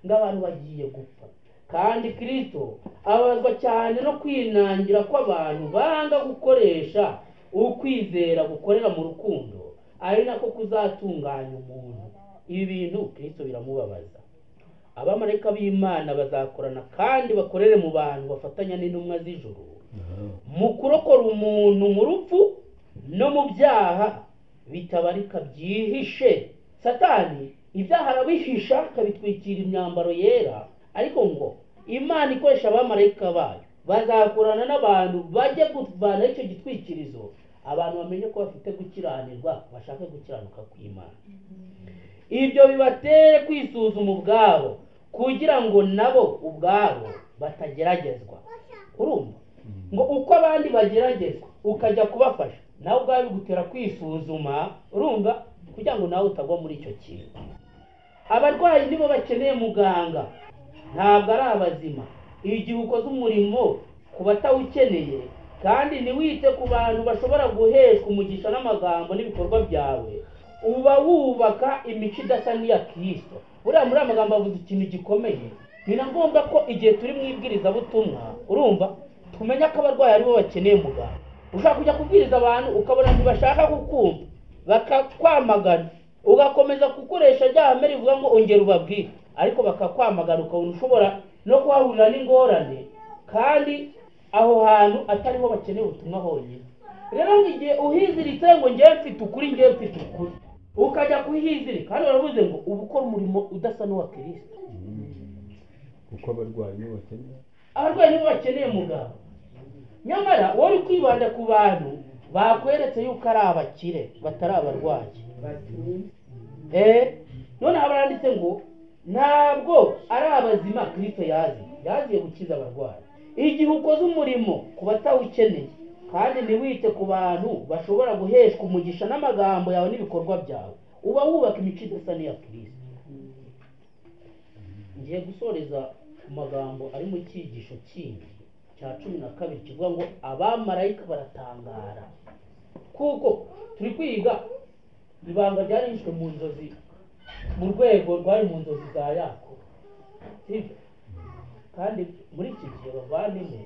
Ngo abantu bagiye gupfa, kandi Kristo ababazwa cyane no kwinangira kw'abantu banga gukoresha ukwizera gukorera mu rukundo, ari nako kuzatunganya umuntu. Ibi bintu Kristo biramubabaza. Abamarayika b'Imana bazakorana kandi bakorere mu bantu bafatanya n'intumwa z'ijuru mu kurokora umuntu mu rupfu no mu byaha bitabarika byihishe. Satani ibyaha arabihisha akabitwikira imyambaro yera, ariko ngo Imana ikoresha abamarayika bayo bazakorana n'abantu bajye kuvana icyo gitwikirizo, abantu bamenye ko bafite gukiranirwa, bashake gukiranuka kw'Imana. Ibyo bibatere kwisuzuma ubwabo kugira ngo nabo ubwabo batageragezwa. Urumva ngo uko abandi bageragezwa ukajya kubafasha, nawe ubwawe bigutera kwisuzuma, urumva, kugira ngo nawe utagwa muri icyo kintu. Abarwayi nibo bakeneye muganga, ntabwo ari abazima. Igihe ukoze umurimo ku batawukeneye kandi ntiwite ku bantu bashobora guheshwa umugisha n'amagambo n'ibikorwa byawe, uba wubaka imico idasa n'iya Kristo. Buriya muri aya magambo avuze ikintu gikomeye. Ni na ngombwa ko igihe turi mu ibwirizabutumwa, urumva, tumenya ko abarwayi aribo bakeneye muganga. Ushaka kujya kubwiriza abantu ukabona ntibashaka kukumva, bakakwamagana, ugakomeza gukoresha rya hame rivuga ngo ongera ubabwire, ariko bakakwamagana, ukabona ushobora no kuhahurira n'ingorane, kandi aho hantu atariho bakeneye ubutumwa honyine. Rero igihe uhiziritse ngo ngewe mfite ukuri, ngewe mfite ukuri, ukajya kuhizirika, hano baravuze ngo uba ukora umurimo udasa n'uwa Kristo. Kuko abarwayi nibo bakeneye, abarwayi nibo bakeneye muganga. Nyamara wowe uri kwibanda ku bantu bakweretse yuko ari abakire batari abarwayi. Noneho baranditse ngo ntabwo ari abazima Kristo yaziye gukiza abarwayi. Igihe ukoze umurimo ku batawukeneye kandi ntiwite ku bantu bashobora guheshwa umugisha n'amagambo yawe n'ibikorwa byawe, uba wubaka imico idasa n'iya Kristo. Ngiye gusoreza ku magambo ari mu cyigisho kindi cya 12 kivuga ngo abamarayika baratangara. Kuko turi kwiga ibanga ryarishwe mu nzozi, mu rwego rwari mu nzozi za Yakobo, sibyo? Kandi muri iki gihe bavandimwe,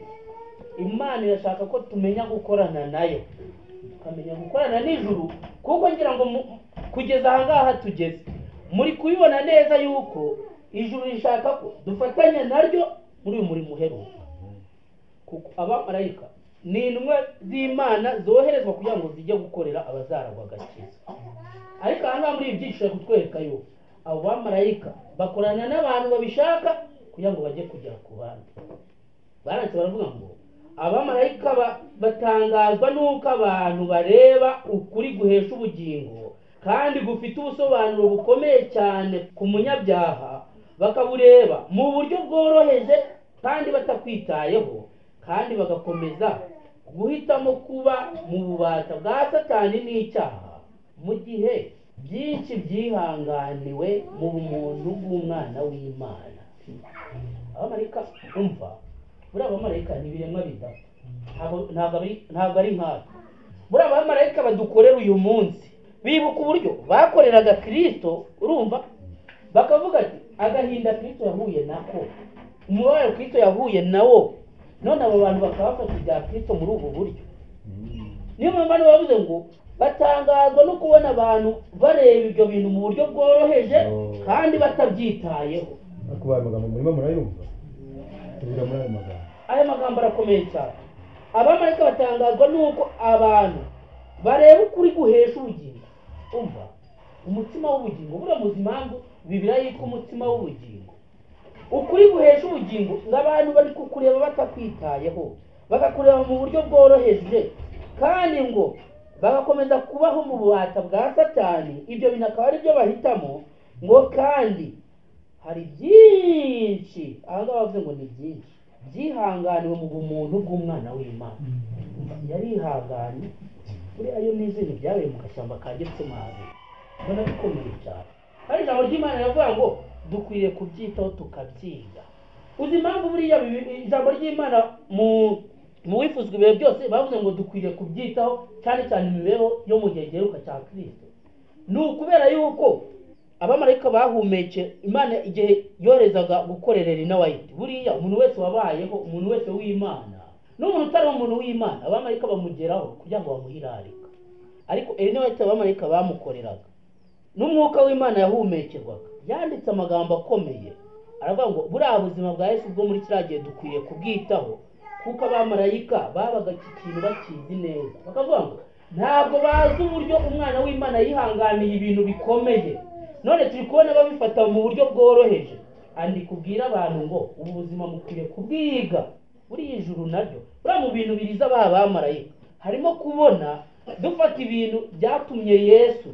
Imana irashaka ko tumenya gukorana nayo, tukamenya gukorana n'ijuru, kuko ngira ngo kugeza aha ngaha tugeze muri kubibona neza yuko ijuru rishaka ko dufatanya naryo muri uyu murimo uheruka. Kuko abamarayika ni intumwa z'Imana zoherezwa kugira ngo zijye gukorera abazaragwa agakiza. Ariko aha ngaha muri ibi byinshi kutwereka yuko abo bamarayika bakorana n'abantu babishaka kugira ngo bajye kugera ku bandi. Baranditse baravuga ngo abamarayika batangazwa n'uko abantu bareba ukuri guhesha ubugingo kandi gufite ubusobanuro bukomeye cyane ku munyabyaha, bakabureba mu buryo bworoheje kandi batakwitayeho, kandi bagakomeza guhitamo kuba mu bubata bwa Satani n'icyaha, mu gihe byinshi byihanganiwe mu bumuntu bw'umwana w'Imana. Abamarayika, umva, buriya abamarayika ni ibiremwa bidapfa, ntabwo ari nkatwe. Buriya abamarayika badukorera uyu munsi bibuka uburyo bakoreraga Kristo, urumva, bakavuga ati agahinda Kristo yahuye nako, umubabaro Kristo yahuye nawo, none abo bantu bakabafata ibya Kristo muri ubu buryo. Niyo mpamvu bavuze ngo batangazwa no kubona abantu bareba ibyo bintu mu buryo bworoheje kandi batabyitayeho. Ariko ayo magambo murimo murayumva? Tubira muri ayo magambo. Aya magambo arakomeye cyane. Abamarayika batangazwa n'uko abantu bareba ukuri guhesha ubugingo. Umva, umutima w'ubugingo, buriya muzi impamvu Bibiliya yitwa umutima w'ubugingo. Ukuri guhesha ubugingo ngo abantu bari kukureba batakwitayeho, bakakureba mu buryo bworoheje, kandi ngo bagakomeza kubaho mu bubata bwa Satani. Ibyo bintu akaba ari byo bahitamo. Ngo kandi hari byinshi, aha ngaha bavuze ngo ni byinshi byihanganiwe mu bumuntu bw'umwana w'Imana. Yarihanganye. Buriya yo n'izindi byabaye mu gashyamba ka Getsemani, mbona bikomeye cyane. Hari ijambo ry'Imana rivuga ngo dukwiriye kubyitaho tukabyiga. Uzi impamvu buriya ijambo ry'Imana mu wifuzwa ibihe byose bavuze ngo dukwiriye kubyitaho cyane cyane imibereho yo mu gihe giheruka cya Kristo? Ni ukubera yuko Abamarayika bahumeke Imana igihe yoherezaga gukorera Elena White. Buriya umuntu wese wabayeho, umuntu wese w'Imana n'umuntu utari umuntu w'Imana, abamarayika bamugeraho kugira ngo bamuhe irarika. Ariko Elena White abamarayika bamukoreraga n'umwuka w'Imana yahumekerwaga, yanditse amagambo akomeye aravuga ngo buriya buzima bwa Yesu bwo muri kiriya gihe dukwiriye kubwitaho, kuko abamarayika babaga iki kintu bakizi neza. Bakavuga ngo ntabwo bazi uburyo umwana w'Imana yihanganiye ibintu bikomeye, none turi kubona babifata mu buryo bworoheje. Andika ubwira abantu ngo ubu buzima mukwiriye kubwiga. Buriya ijuru naryo, buriya mu bintu biriza ba bamarayika harimo kubona dufata ibintu byatumye Yesu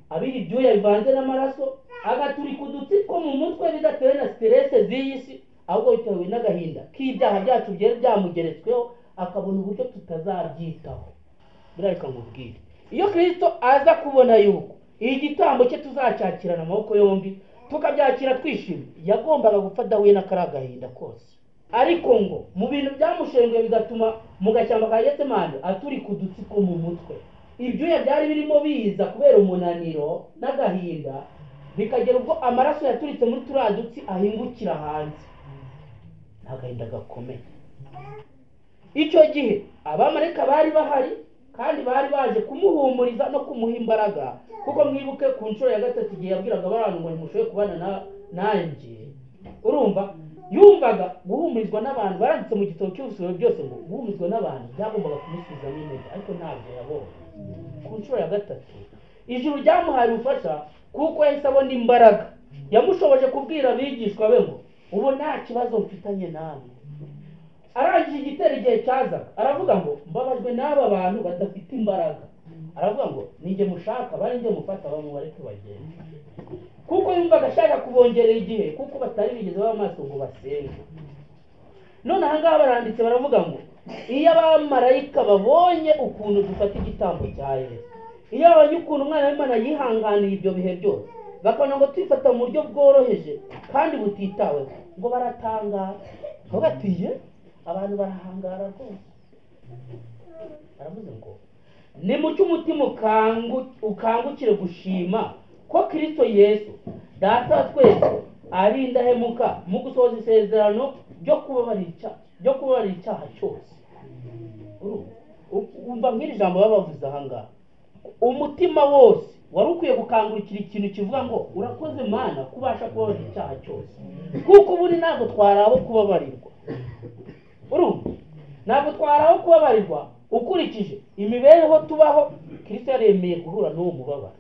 abira ibyuya bivanze n'amaraso, agaturika udutsi two mu mutwe bidatewe na stress z'iyi si, ahubwo bitewe n'agahinda k'ibyaha byacu byari byamugeretsweho, akabona uburyo tutazabyitaho. Buriya reka nkubwire, iyo Kristo aza kubona yuko igitambo cye tuzacyakirana amaboko yombi tukabyakira twishimye, yagombaga gupfa adahuye n'akari agahinda kose. Ariko ngo mu bintu byamushenguye bigatuma mu gashyamba ka Getsemani aturika udutsi two mu mutwe, ibyuya byari birimo biza kubera umunaniro n'agahinda, bikagera ubwo amaraso yaturitse muri turiya dutsi ahingukira hanze. Ni agahinda gakomeye. Icyo gihe abamarayika bari bahari kandi bari baje kumuhumuriza no kumuha imbaraga, kuko mwibuke ku nshuro ya gatatu igihe yabwiraga abantu ngo ntimushoboye kubana nanjye, urumva yumvaga guhumurizwa n'abantu. Baranditse mu gitabo cy'ubusoro byose ngo guhumurizwa n'abantu byagombaga kumusubizamo intege, ariko ntabyo yabonye. Ku nshuro ya gatatu ijuru ryamuhaye ubufasha, kuko yahise abona imbaraga yamushoboje kubwira abigishwa be ngo ubu nta kibazo mfitanye namwe. Arangije igitero igihe cyazaga aravuga ngo mbabajwe n'aba bantu badafite imbaraga, aravuga ngo ninjye mushaka bari njye mufata bamubareke bagende, kuko yumvaga ashaka kubongerera igihe, kuko batari bigeze baba maso ngo basenge. None aha ngaha baranditse baravuga ngo iyo abamarayika babonye ukuntu dufata igitambo cya Yesu, iyo babonye ukuntu umwana w'Imana yihanganiye ibyo bihe byose, bakabona ngo twifata mu buryo bworoheje kandi butitaweho, ngo baratangara. Bavuga ati ye, abantu barahangara rwose. Baravuze ngo nimucyo umutima ukangukire gushima ko Kristo Yesu Data wa twese ari indahemuka mu gusohoza isezerano ryo kubabarira icyaha cyose. Umva nk'iri jambo babavuze aha ngaha, umutima wose wari ukwiye gukangurikira ikintu kivuga ngo urakoze Mana kubasha kubabarira icyaha cyose, kuko ubundi ntabwo twari abo kubabarirwa. Urumva ntabwo twari abo kubabarirwa ukurikije imibereho tubaho. Kristo yaremeye guhura n'uwo mubabaro,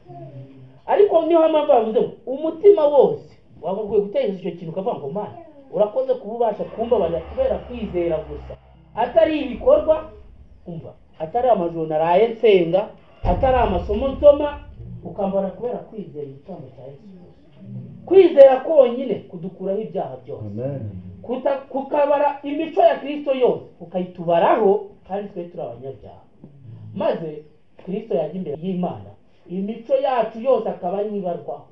ariko niho mpamvu bavuze ngo umutima wose wagakwiye gutekereza icyo kintu ukavuga ngo Mana urakoze kuba ubasha kumbabarira kubera kwizera gusa, atari ibikorwa, umva atari amajoro naraye nsenga, atari amasomo nsoma, ukambara kubera kwizera igitambo cya Yesu. Kwizera konyine kudukuraho ibyaha byose, kukabara imico ya Kristo yose ukayitubaraho, kandi twe turi abanyabyaha. Maze Kristo yajya imbere y'Imana, imico yacu yose akaba yibarwaho,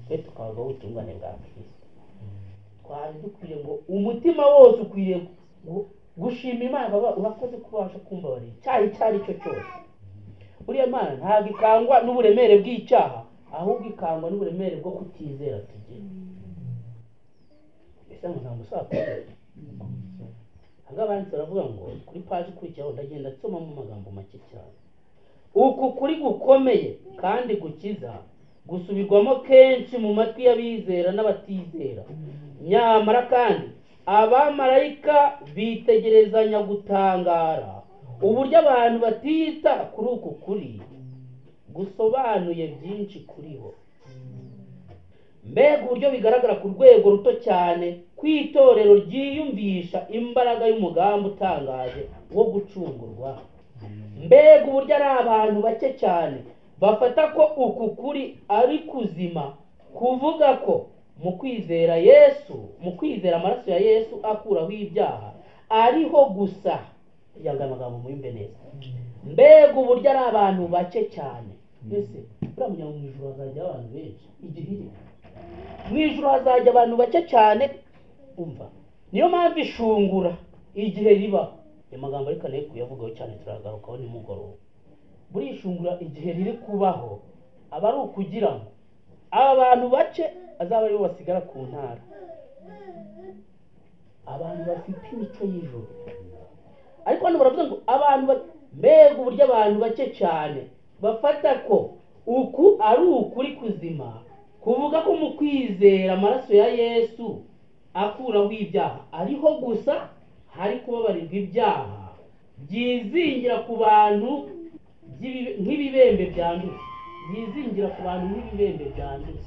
twe tukabaho ubutungane bwa Kristo. Twari dukwiye ngo umutima wose ukwiriye gushima Imana, baba urakoze kubasha kumbabarira icyaha icyo ari cyo cyose. Buriya Imana ntabwo ikangwa n'uburemere bw'icyaha, ahubwo ikangwa n'uburemere bwo kutizera tugira. Ese amagambo usakuye aha banditse baravuga ngo kuri paji ikurikiyeho ndagenda nsomamo amagambo make cyane. Uku kuri gukomeye kandi gukiza gusubirwamo kenshi mu matwi y'abizera n'abatizera, nyamara kandi abamarayika bitegerezanya gutangara uburyo abantu batita kuri uku kuri gusobanuye byinshi kuri bo. Mbega uburyo bigaragara ku rwego ruto cyane ku itorero ryiyumvisha imbaraga y'umugambi utangaje wo gucungurwa. Mbega uburyo ari abantu bake cyane bafata ko uku kuri ari kuzima, kuvuga ko mu kwizera Yesu, mu kwizera amaraso ya Yesu akuraho ibyaha ariho gusa. Yanga amagambo muyumve neza. Mbega uburyo ari abantu bake cyane. Ese buriya munya mu ijuru hazajya abantu benshi igihe iri mu ijuru hazajya abantu bake cyane. Umva, niyo mpamvu ishungura igihe riba. Amagambo ariko nayo kuyavugaho cyane turagarukaho nimugoroba. Buriya ishungura igihe riri kubaho aba ari ukugira ngo Aba bantu bake azaba aribo basigara ku ntara, abantu bafite imico y'ijuru. Ariko hano baravuga ngo abantu, mbega uburyo abantu bake cyane bafata ko uku ari ukuri kuzima, kuvuga ko mu kwizera amaraso ya Yesu akuraho ibyaha ariho gusa hari kubabarirwa ibyaha byizingira ku bantu nk'ibibembe byanduye, byizingira ku bantu nk'ibibembe byanduye.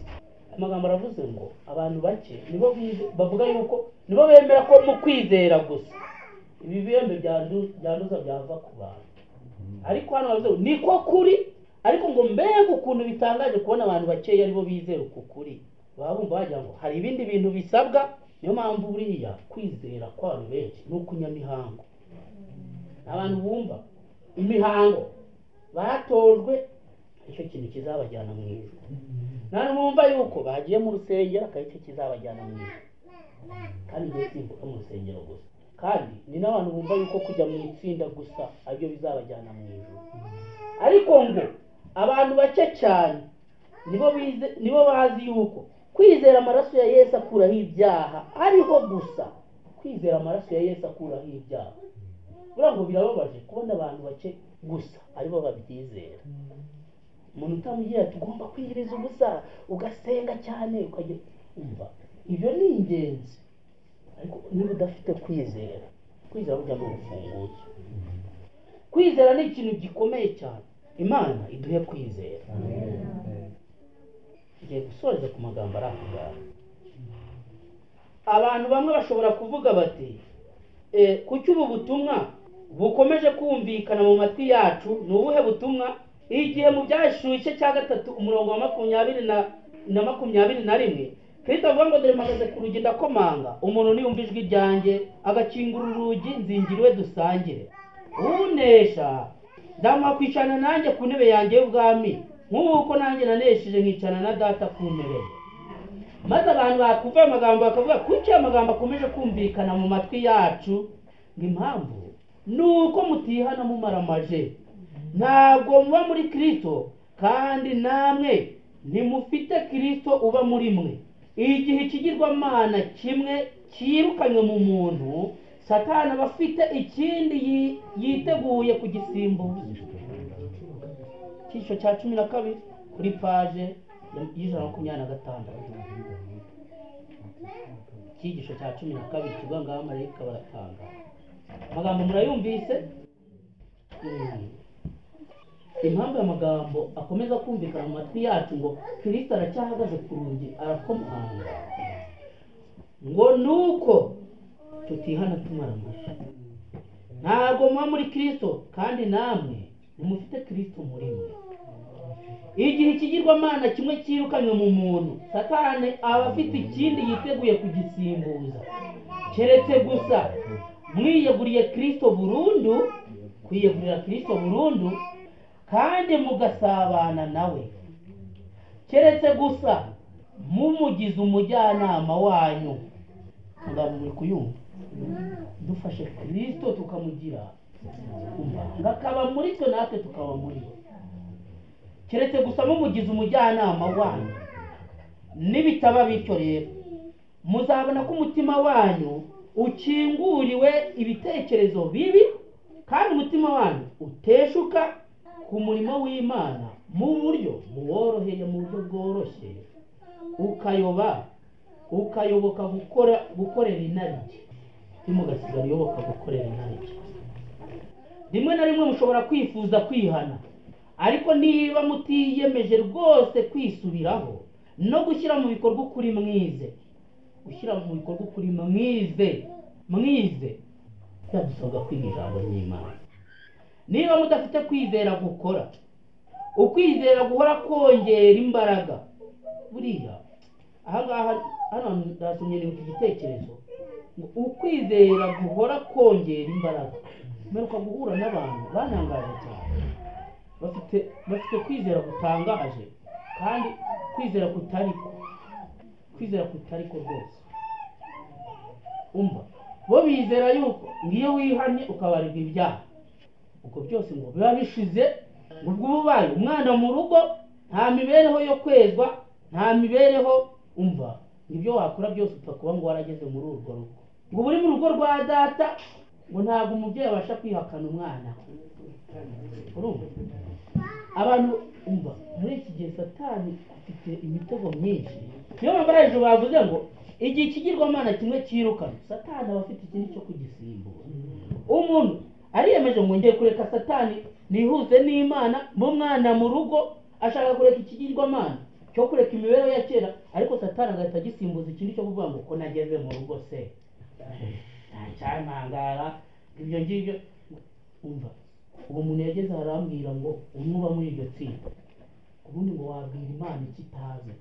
Amagambo aravuze ngo abantu bake nibo bavuga yuko nibo bemera ko mu kwizera gusa ibibembe byanduza byava ku bantu. Ariko hano bavuze ngo niko kuri, ariko ngo mbega ukuntu bitangaje kubona abantu bakeya aribo bizera uku kuri. Baba bumva wagira ngo hari ibindi bintu bisabwa. Niyo mpamvu buriya kwizera kw'abantu benshi ni ukunyamihango. Abantu bumva imihango batojwe icyo kintu kizabajyana mu ijuru. Nta bumva yuko bagiye mu rusengero akaba icyo kizabajyana mu ijuru. Kandi ngiye simbuka mu rusengero gusa, kandi ni n'abantu bumva yuko kujya mu itsinda gusa aribyo bizabajyana mu ijuru. Ariko ngo abantu bake cyane nibo bazi yuko kwizera amaraso ya Yesu akuraho ibyaha ariho gusa. Kwizera amaraso ya Yesu akuraho ibyaha, buriya ngo birababaje kubona abantu bake gusa aribo babyizera. Umuntu utamubwira ati ugomba kwiyiriza ubusa ugasenga cyane ukajya umva, ibyo ni ingenzi. Ariko niba udafite kwizera, kwizera burya ni urufunguzo. Kwizera ni ikintu gikomeye cyane. Imana iduhe kwizera. Ngiye gusoreza ku magambo ari aho ngaho. Abantu bamwe bashobora kuvuga bati kuki ubu butumwa bukomeje kumvikana mu matwi yacu? Ni ubuhe butumwa? Igihe mu Byahishuriwe igice cya 3 umurongo wa 20 na 21, Kristo avuga ngo dore mpagaze ku rugi ndakomanga, umuntu niyumva ijwi ryanjye agakingura urugi nzingira iwe dusangire. Unesha nzamuha kwicarana nanjye ku ntebe yanjye y'ubwami, nk'uko nanjye nanesheje nkicarana na Data ku ntebe ye. Maze abantu bakumva ayo magambo bakavuga kuki aya magambo akomeje kumvikana mu matwi yacu? Ngo impamvu ni uko mutihana mumaramaje, ntabwo muba muri Kristo, kandi namwe ntimufite Kristo uba muri mwe. Igihe ikigirwamana kimwe cyirukanywe mu muntu, Satani aba afite ikindi yiteguye kugisimbuza. Icyiciro cya 12 kuri paje y'126. Icyigisho cya 12 kivuga ngo abamarayika baratanga. Amagambo murayumvise? Impamvu amagambo akomeza kumvikana mu matwi yacu ngo Kristo aracyahagaze ku rugi arakomanga, ngo nuko tutihana tumaramaje. Ntabwo muba muri Kristo, kandi namwe ntimufite Kristo muri mwe. Igihe ikigirwamana kimwe cyirukanywe mu muntu, Satani aba afite ikindi yiteguye kugisimbuza. Keretse gusa mwiyeguriye Kristo burundu, kwiyegurira Kristo burundu kandi mugasabana nawe. Keretse gusa mumugize umujyanama wanyu. Ngabo muri kuyumva, dufashe Kristo tukamugira ngakaba muri twe natwe tukaba muri we. Keretse gusa mumugize umujyanama wanyu. Nibitaba bityo rero muzabona ko umutima wanyu ukinguriwe ibitekerezo bibi, kandi umutima wanyu uteshuka ku murimo w'Imana mu buryo buworoheye, mu buryo bworoshye, ukayoba ukayoboka gukorera inarijye. Ntimugasigara uyoboka gukorera inarijye. Rimwe na rimwe mushobora kwifuza kwihana, ariko niba mutiyemeje rwose kwisubiraho no gushyira mu bikorwa ukuri mwize, gushyira mu bikorwa ukuri mwize, byadusabwa kwiga ijambo ry'Imana. Niba mudafite kwizera gukora, ukwizera guhora kongera imbaraga. Buriya ahangaha hano ndasomye nibuka igitekerezo ngo ukwizera guhora kongera imbaraga. Mperuka guhura n'abantu bantangaje cyane, bafite kwizera gutangaje, kandi kwizera kutariko, kwizera kutariko rwose. Umva, bo bizera yuko ngiyo wihanye ukabarirwa ibyaha, ubwo byose ngo biba bishize, ngo ubwo ubaye umwana mu rugo, nta mibereho yo kwezwa, Nta mibereho, umva ibyo wakora byose upfa kuba ngo warageze muri urwo rugo, ngo uri mu rugo rwa data, ngo ntabwo umubyeyi abasha kwihakana umwana. Urumva abantu, umva muri iki gihe Satani afite imitego myinshi. Niyo mpamvu hejuru bavuze ngo igihe ikigirwamana kimwe cyirukana, Satani aba afite ikindi cyo kugisimbura. Umuntu ariyemeje ngo ngiye kureka Satani nihuze n'Imana, mu mwana mu rugo, ashaka kureka ikigirwamana cyo kureka imibereho ya kera, ariko Satani agahita agisimbuza ikindi cyo kuvuga ngo ko nageze mu rugo se ntacyantangara ibyo ngibyo. Umva uwo muntu yageze arambwira ngo umwe uba muri iryo tsinda, ubundi ngo wabwira Imana icyo itazi,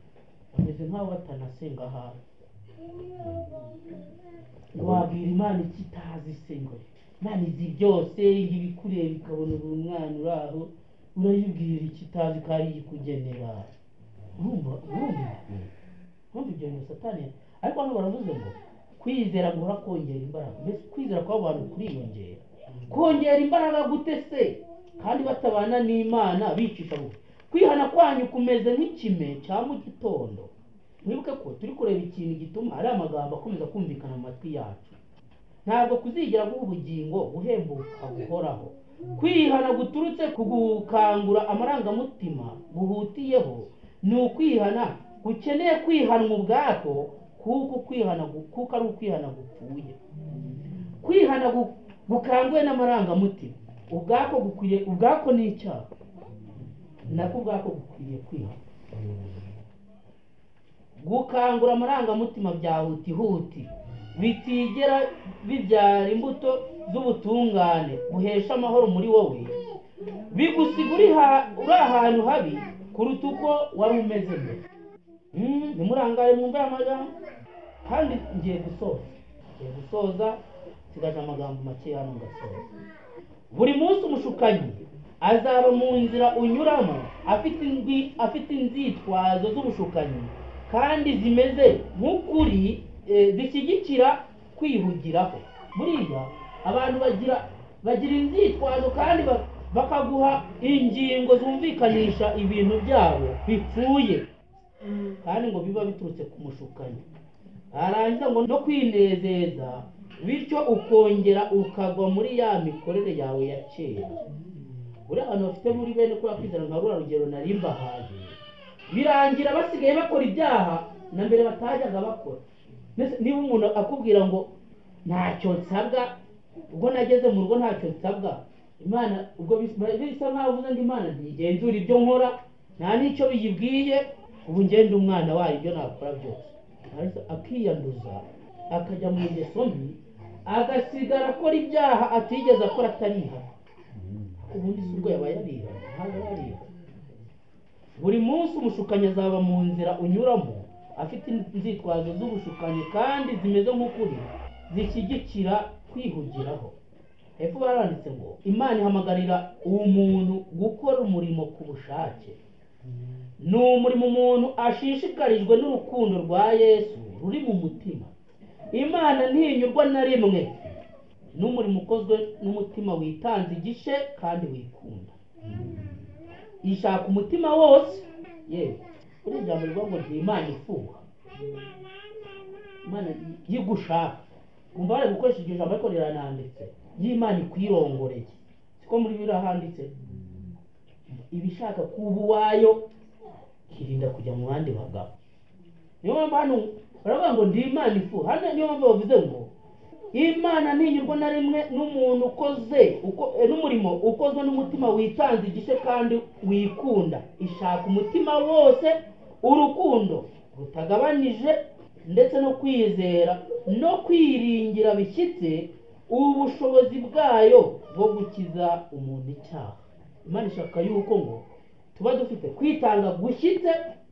bameze nk'aho batanasenga ahari. Ngo wabwira Imana icyo itazi se, ngo Imana izi byose, ibikureba ikabona uri umwana uri aho, urayibwira icyo itazi ko ari ikugenera. Urumva ibyo bintu Satani. Ariko hano baravuze ngo kwizera guhora kongera imbaraga. Mbese kwizera kw'abantu kuriyongera, kongera imbaraga gute se kandi batabana n'Imana bicisha bugufi? Kwihana kwanyu kumeze nk'ikime cya mu gitondo. Mwibuke ko turi kureba ikintu gituma ari amagambo akomeza kumvikana mu matwi yacu. Ntabwo kuzigera guha ubugingo guhembuka guhoraho. Kwihana guturutse ku gukangura amarangamutima guhutiyeho ni ukwihana gukeneye kwihanwa ubwako, kuko kwihana kuko ari ukwihana gupfuye. Kwihana gukanguwe n'amarangamutima ubwako gukwiriye, ubwako ni icyaha, nako ubwako gukwiriye kwihana. Gukangura amarangamutima bya hutihuti bitigera bibyara imbuto z'ubutungane buhesha amahoro muri wowe, bigusiga uri ahantu habi kuruta uko wari umeze mbere. Ntimurangare mwumve amagambo, kandi ngiye gusoza, nsigaje amagambo make hano ngasoza. Buri munsi umushukanyi azaba mu nzira unyuramo afite inzitwazo z'ubushukanyi kandi zimeze nk'ukuri, zishyigikira kwihugiraho. Buriya abantu bagira inzitwazo kandi bakaguha ingingo zumvikanisha ibintu byabo bipfuye, kandi ngo biba biturutse ku mushukanyi. Arangiza ngo no kwinezeza, bityo ukongera ukagwa muri ya mikorere yawe ya kera. Buriya abantu bafite muri bene kuriya kwizera nka ruriya rugero nari mbahaye, birangira basigaye bakora ibyaha na mbere batajyaga bakora. Niba umuntu akubwira ngo ntacyo nsabwa, ubwo nageze mu rugo ntacyo nsabwa, Imana ubwo bisa nkaho uvuze ngo Imana ntigenzura ibyo nkora, nta n'icyo biyibwiye, ubu ngenda umwana wayo ibyo nakora byose. Akiyanduza akajya mu ngeso mbi, agasigara akora ibyaha atigeze akora atarihana. Ubundi si ubwo yaba yarihana, ntabwo yarihana. Buri munsi umushukanyi azaba mu nzira unyuramo afite inzitwazo z'ubushukanyi kandi zimeze nk'ukuri, zishyigikira kwihugiraho. Hepfo baranditse ngo Imana ihamagarira umuntu gukora umurimo ku bushake. Ni umurimo umuntu ashishikarijwe n'urukundo rwa Yesu ruri mu mutima. Imana ntinyurwa na rimwe n'umurimo ukozwe n'umutima witanze igice kandi wikunda. Ishaka umutima wose. Yewe uri ijambo rivuga ngo nti Imana ifuha, Imana yigushaka. Umva bari gukoresha iryo jambo ariko rirananditse, y'Imana ikwirongoreye, siko muri Bibiliya handitse. Ibishaka kuba uwayo irinda kujya mu bandi bagabo. Niyo mpamvu hano baravuga ngo ndi Imana ifuha. Hano niyo mpamvu bavuze ngo Imana ntinyurwa na rimwe n'umuntu ukoze n'umurimo ukozwe n'umutima witanze igice kandi wikunda. Ishaka umutima wose, urukundo rutagabanije, ndetse no kwizera no kwiringira bishyitse ubushobozi bwayo bwo gukiza umuntu icyaha. Imana ishaka yuko ngo tuba dufite kwitanga gushyitse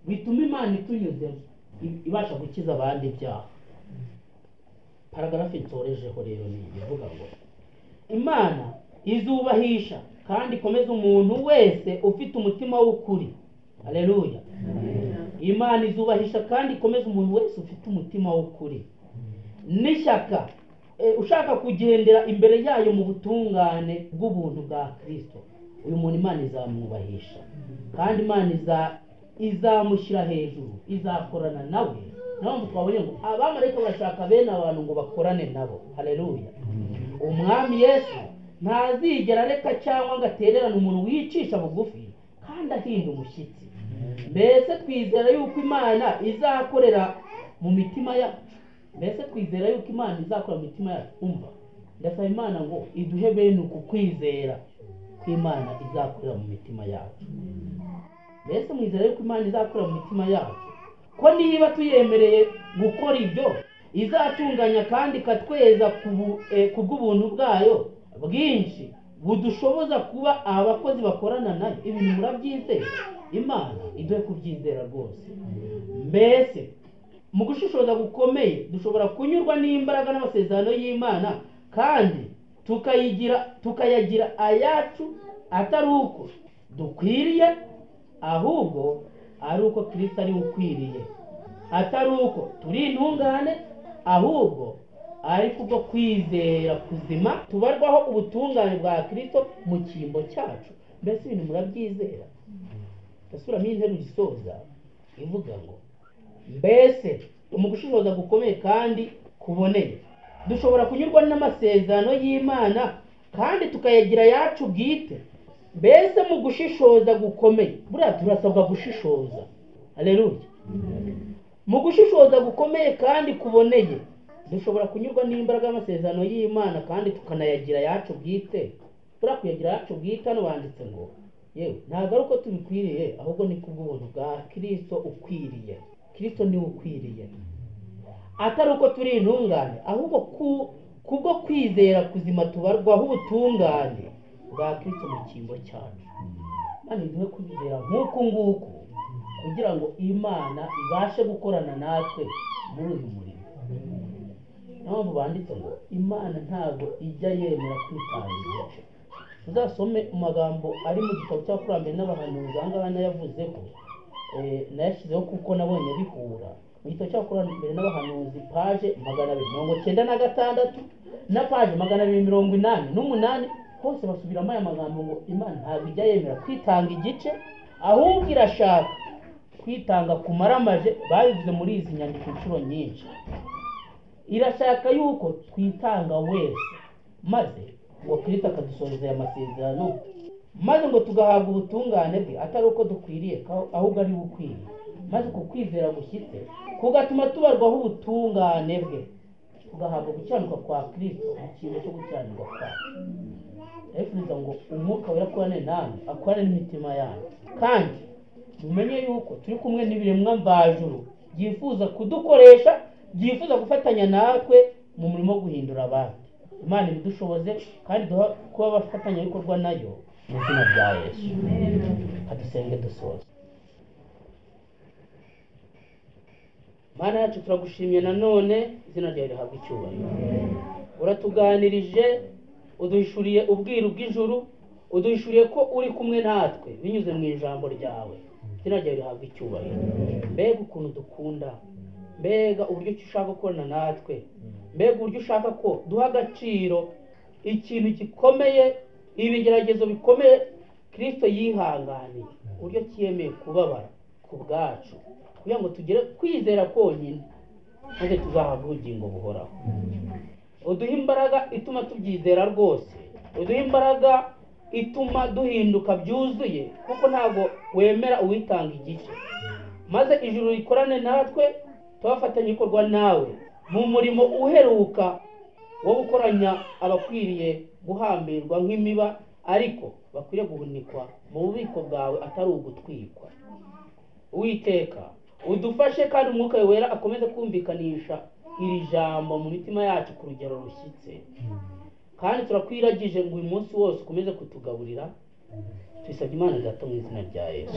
bituma Imana itunyuzemo ibasha gukiza abandi ibyaha. Paragarafi nsorejeho rero ni ivuga ngo Imana izubahisha kandi ikomeza umuntu wese ufite umutima w'ukuri. Haleluya. Imana izubahisha kandi ikomeza umuntu wese ufite umutima w'ukuri n'ishyaka, ushaka kugendera imbere yayo mu butungane bw'ubuntu bwa Kristo. Uyu muntu Imana izamwubahisha kandi Imana izamushyira hejuru, izakorana nawe. Niyo mpamvu twabonye ngo abamarayika barashaka bene abantu ngo bakorane nabo. Haleluya. Umwami Yesu ntazigera areka cyangwa ngo atererane umuntu wicisha bugufi kandi ahinda umushyitsi. Mbese twizera yuko Imana izakorera mu mitima yacu? Mbese twizera yuko Imana izakora mu mitima yacu? Umva, ndasaba Imana ngo iduhe bene uku kwizera ko Imana izakorera mu mitima yacu. Mbese mwizera yuko Imana izakorera mu mitima yacu? Ko niba tuyemereye gukora ibyo, izatunganya kandi ikatweza kubw'ubuntu bwayo bwinshi budushoboza kuba abakozi bakorana nayo. Ibintu murabyizera? Imana iduhe kubyizera rwose. Mbese mu gushishoza gukomeye dushobora kunyurwa n'imbaraga n'amasezerano y'Imana kandi tukayagira ayacu, atari uko dukwiriye, ahubwo ari uko Kristo ari ukwiriye, atari uko turi intungane, ahubwo ari kubwo kwizera kuzima tubarwaho ubutungane bwa Kristo mu cyimbo cyacu. Mbese ibintu murabyizera? Ndasubiramo interuro isoza ivuga ngo mbese mu gushishoza gukomeye kandi kuboneye dushobora kunyurwa n'amasezerano y'Imana kandi tukayagira ayacu bwite. Mbese mu gushishoza gukomeye, buriya turasabwa gushishoza. Haleluya. Mu gushishoza gukomeye kandi kuboneye dushobora kunyurwa n'imbaraga y'amasezerano y'Imana kandi tukanayagira ayacu bwite. Buriya kuyagira ayacu bwite, hano banditse ngo yewe ntabwo ari uko tubikwiriye, ahubwo ni kubw'ubuntu bwa Kristo ukwiriye. Kristo niwe ukwiriye, atari uko turi intungane, ahubwo kubwo kwizera kuzima tubarwaho ubutungane bwa Kristo mu cyimbo cyacu. Imana iduhe kwizera nk'uku nguku kugira ngo Imana ibashe gukorana natwe muri uyu murimo. Niyo mpamvu banditse ngo Imana ntabwo ijya yemera kwitanga igice. Uzasome mu magambo ari mu gitabo cy'abakurambere n'abahanuzi, aha ngaha nayavuzeho, nayashyizeho kuko nabonye bihura. Mu gitabo cy'abakurambere n'abahanuzi paje 296 na paje 288, hose basubiramo aya magambo ngo Imana ntabwo ijya yemera kwitanga igice, ahubwo irashaka kwitanga kumaramaje. Babivuze muri izi nyandiko inshuro nyinshi. Irashaka yuko twitanga wese, maze ngo Kristo akadusohoreza aya masezerano, maze ngo tugahabwa ubutungane bwe, atari uko dukwiriye, ahubwo ari we ukwiriye. Maze uku kwizera gushyitse kugatuma tubarwaho ubutungane bwe, tugahabwa gukiranuka kwa Kristo mu cyimbo cyo gukiranirwa kwacu. Ndabifuriza ngo Umwuka Wera akorane namwe, akorane n'imitima yanyu, kandi mumenye yuko turi kumwe n'ibiremwa mvajuru byifuza kudukoresha, byifuza gufatanya natwe mu murimo wo guhindura abandi. Imana ibidushoboze kandi duha kuba abafatanyabikorwa nayo mu izina rya Yesu. Kadusenge dusoza. Mana yacu, turagushimye nanone, izina ryawe rihabwa icyubahiro. Uratuganirije, uduhishuriye ubwiru bw'ijuru, uduhishuriye ko uri kumwe natwe binyuze mu ijambo ryawe. Izina ryawe rihabwa icyubahiro. Mbega ukuntu dukunda, mbega uburyo ushaka gukorana natwe, mbega uburyo ushaka ko duha agaciro ikintu gikomeye, ibigeragezo bikomeye Kristo yihanganiye, uburyo yemeye kubabara ku bwacu kugira ngo tugere kwizera konyine, maze tuzahabwe ubugingo buhoraho. Uduhe imbaraga ituma tubyizera rwose, uduhe imbaraga ituma duhinduka byuzuye, kuko ntabwo wemera uwitanga igice. Maze ijuru rikorane natwe, tubafatanye ibikorwa nawe mu murimo uheruka wo gukoranya abakwiriye guhambirwa nk'imiba, ariko bakwiriye guhunikwa mu bubiko bwawe atari ugutwikwa. Uwiteka udufashe, kandi Umwuka Wera akomeze kumvikanisha iri jambo mu mitima yacu ku rugero rushyitse. Kandi turakwiragije ngo uyu munsi wose ukomeze kutugaburira. Tubisabye Imana Data mu izina rya Yesu.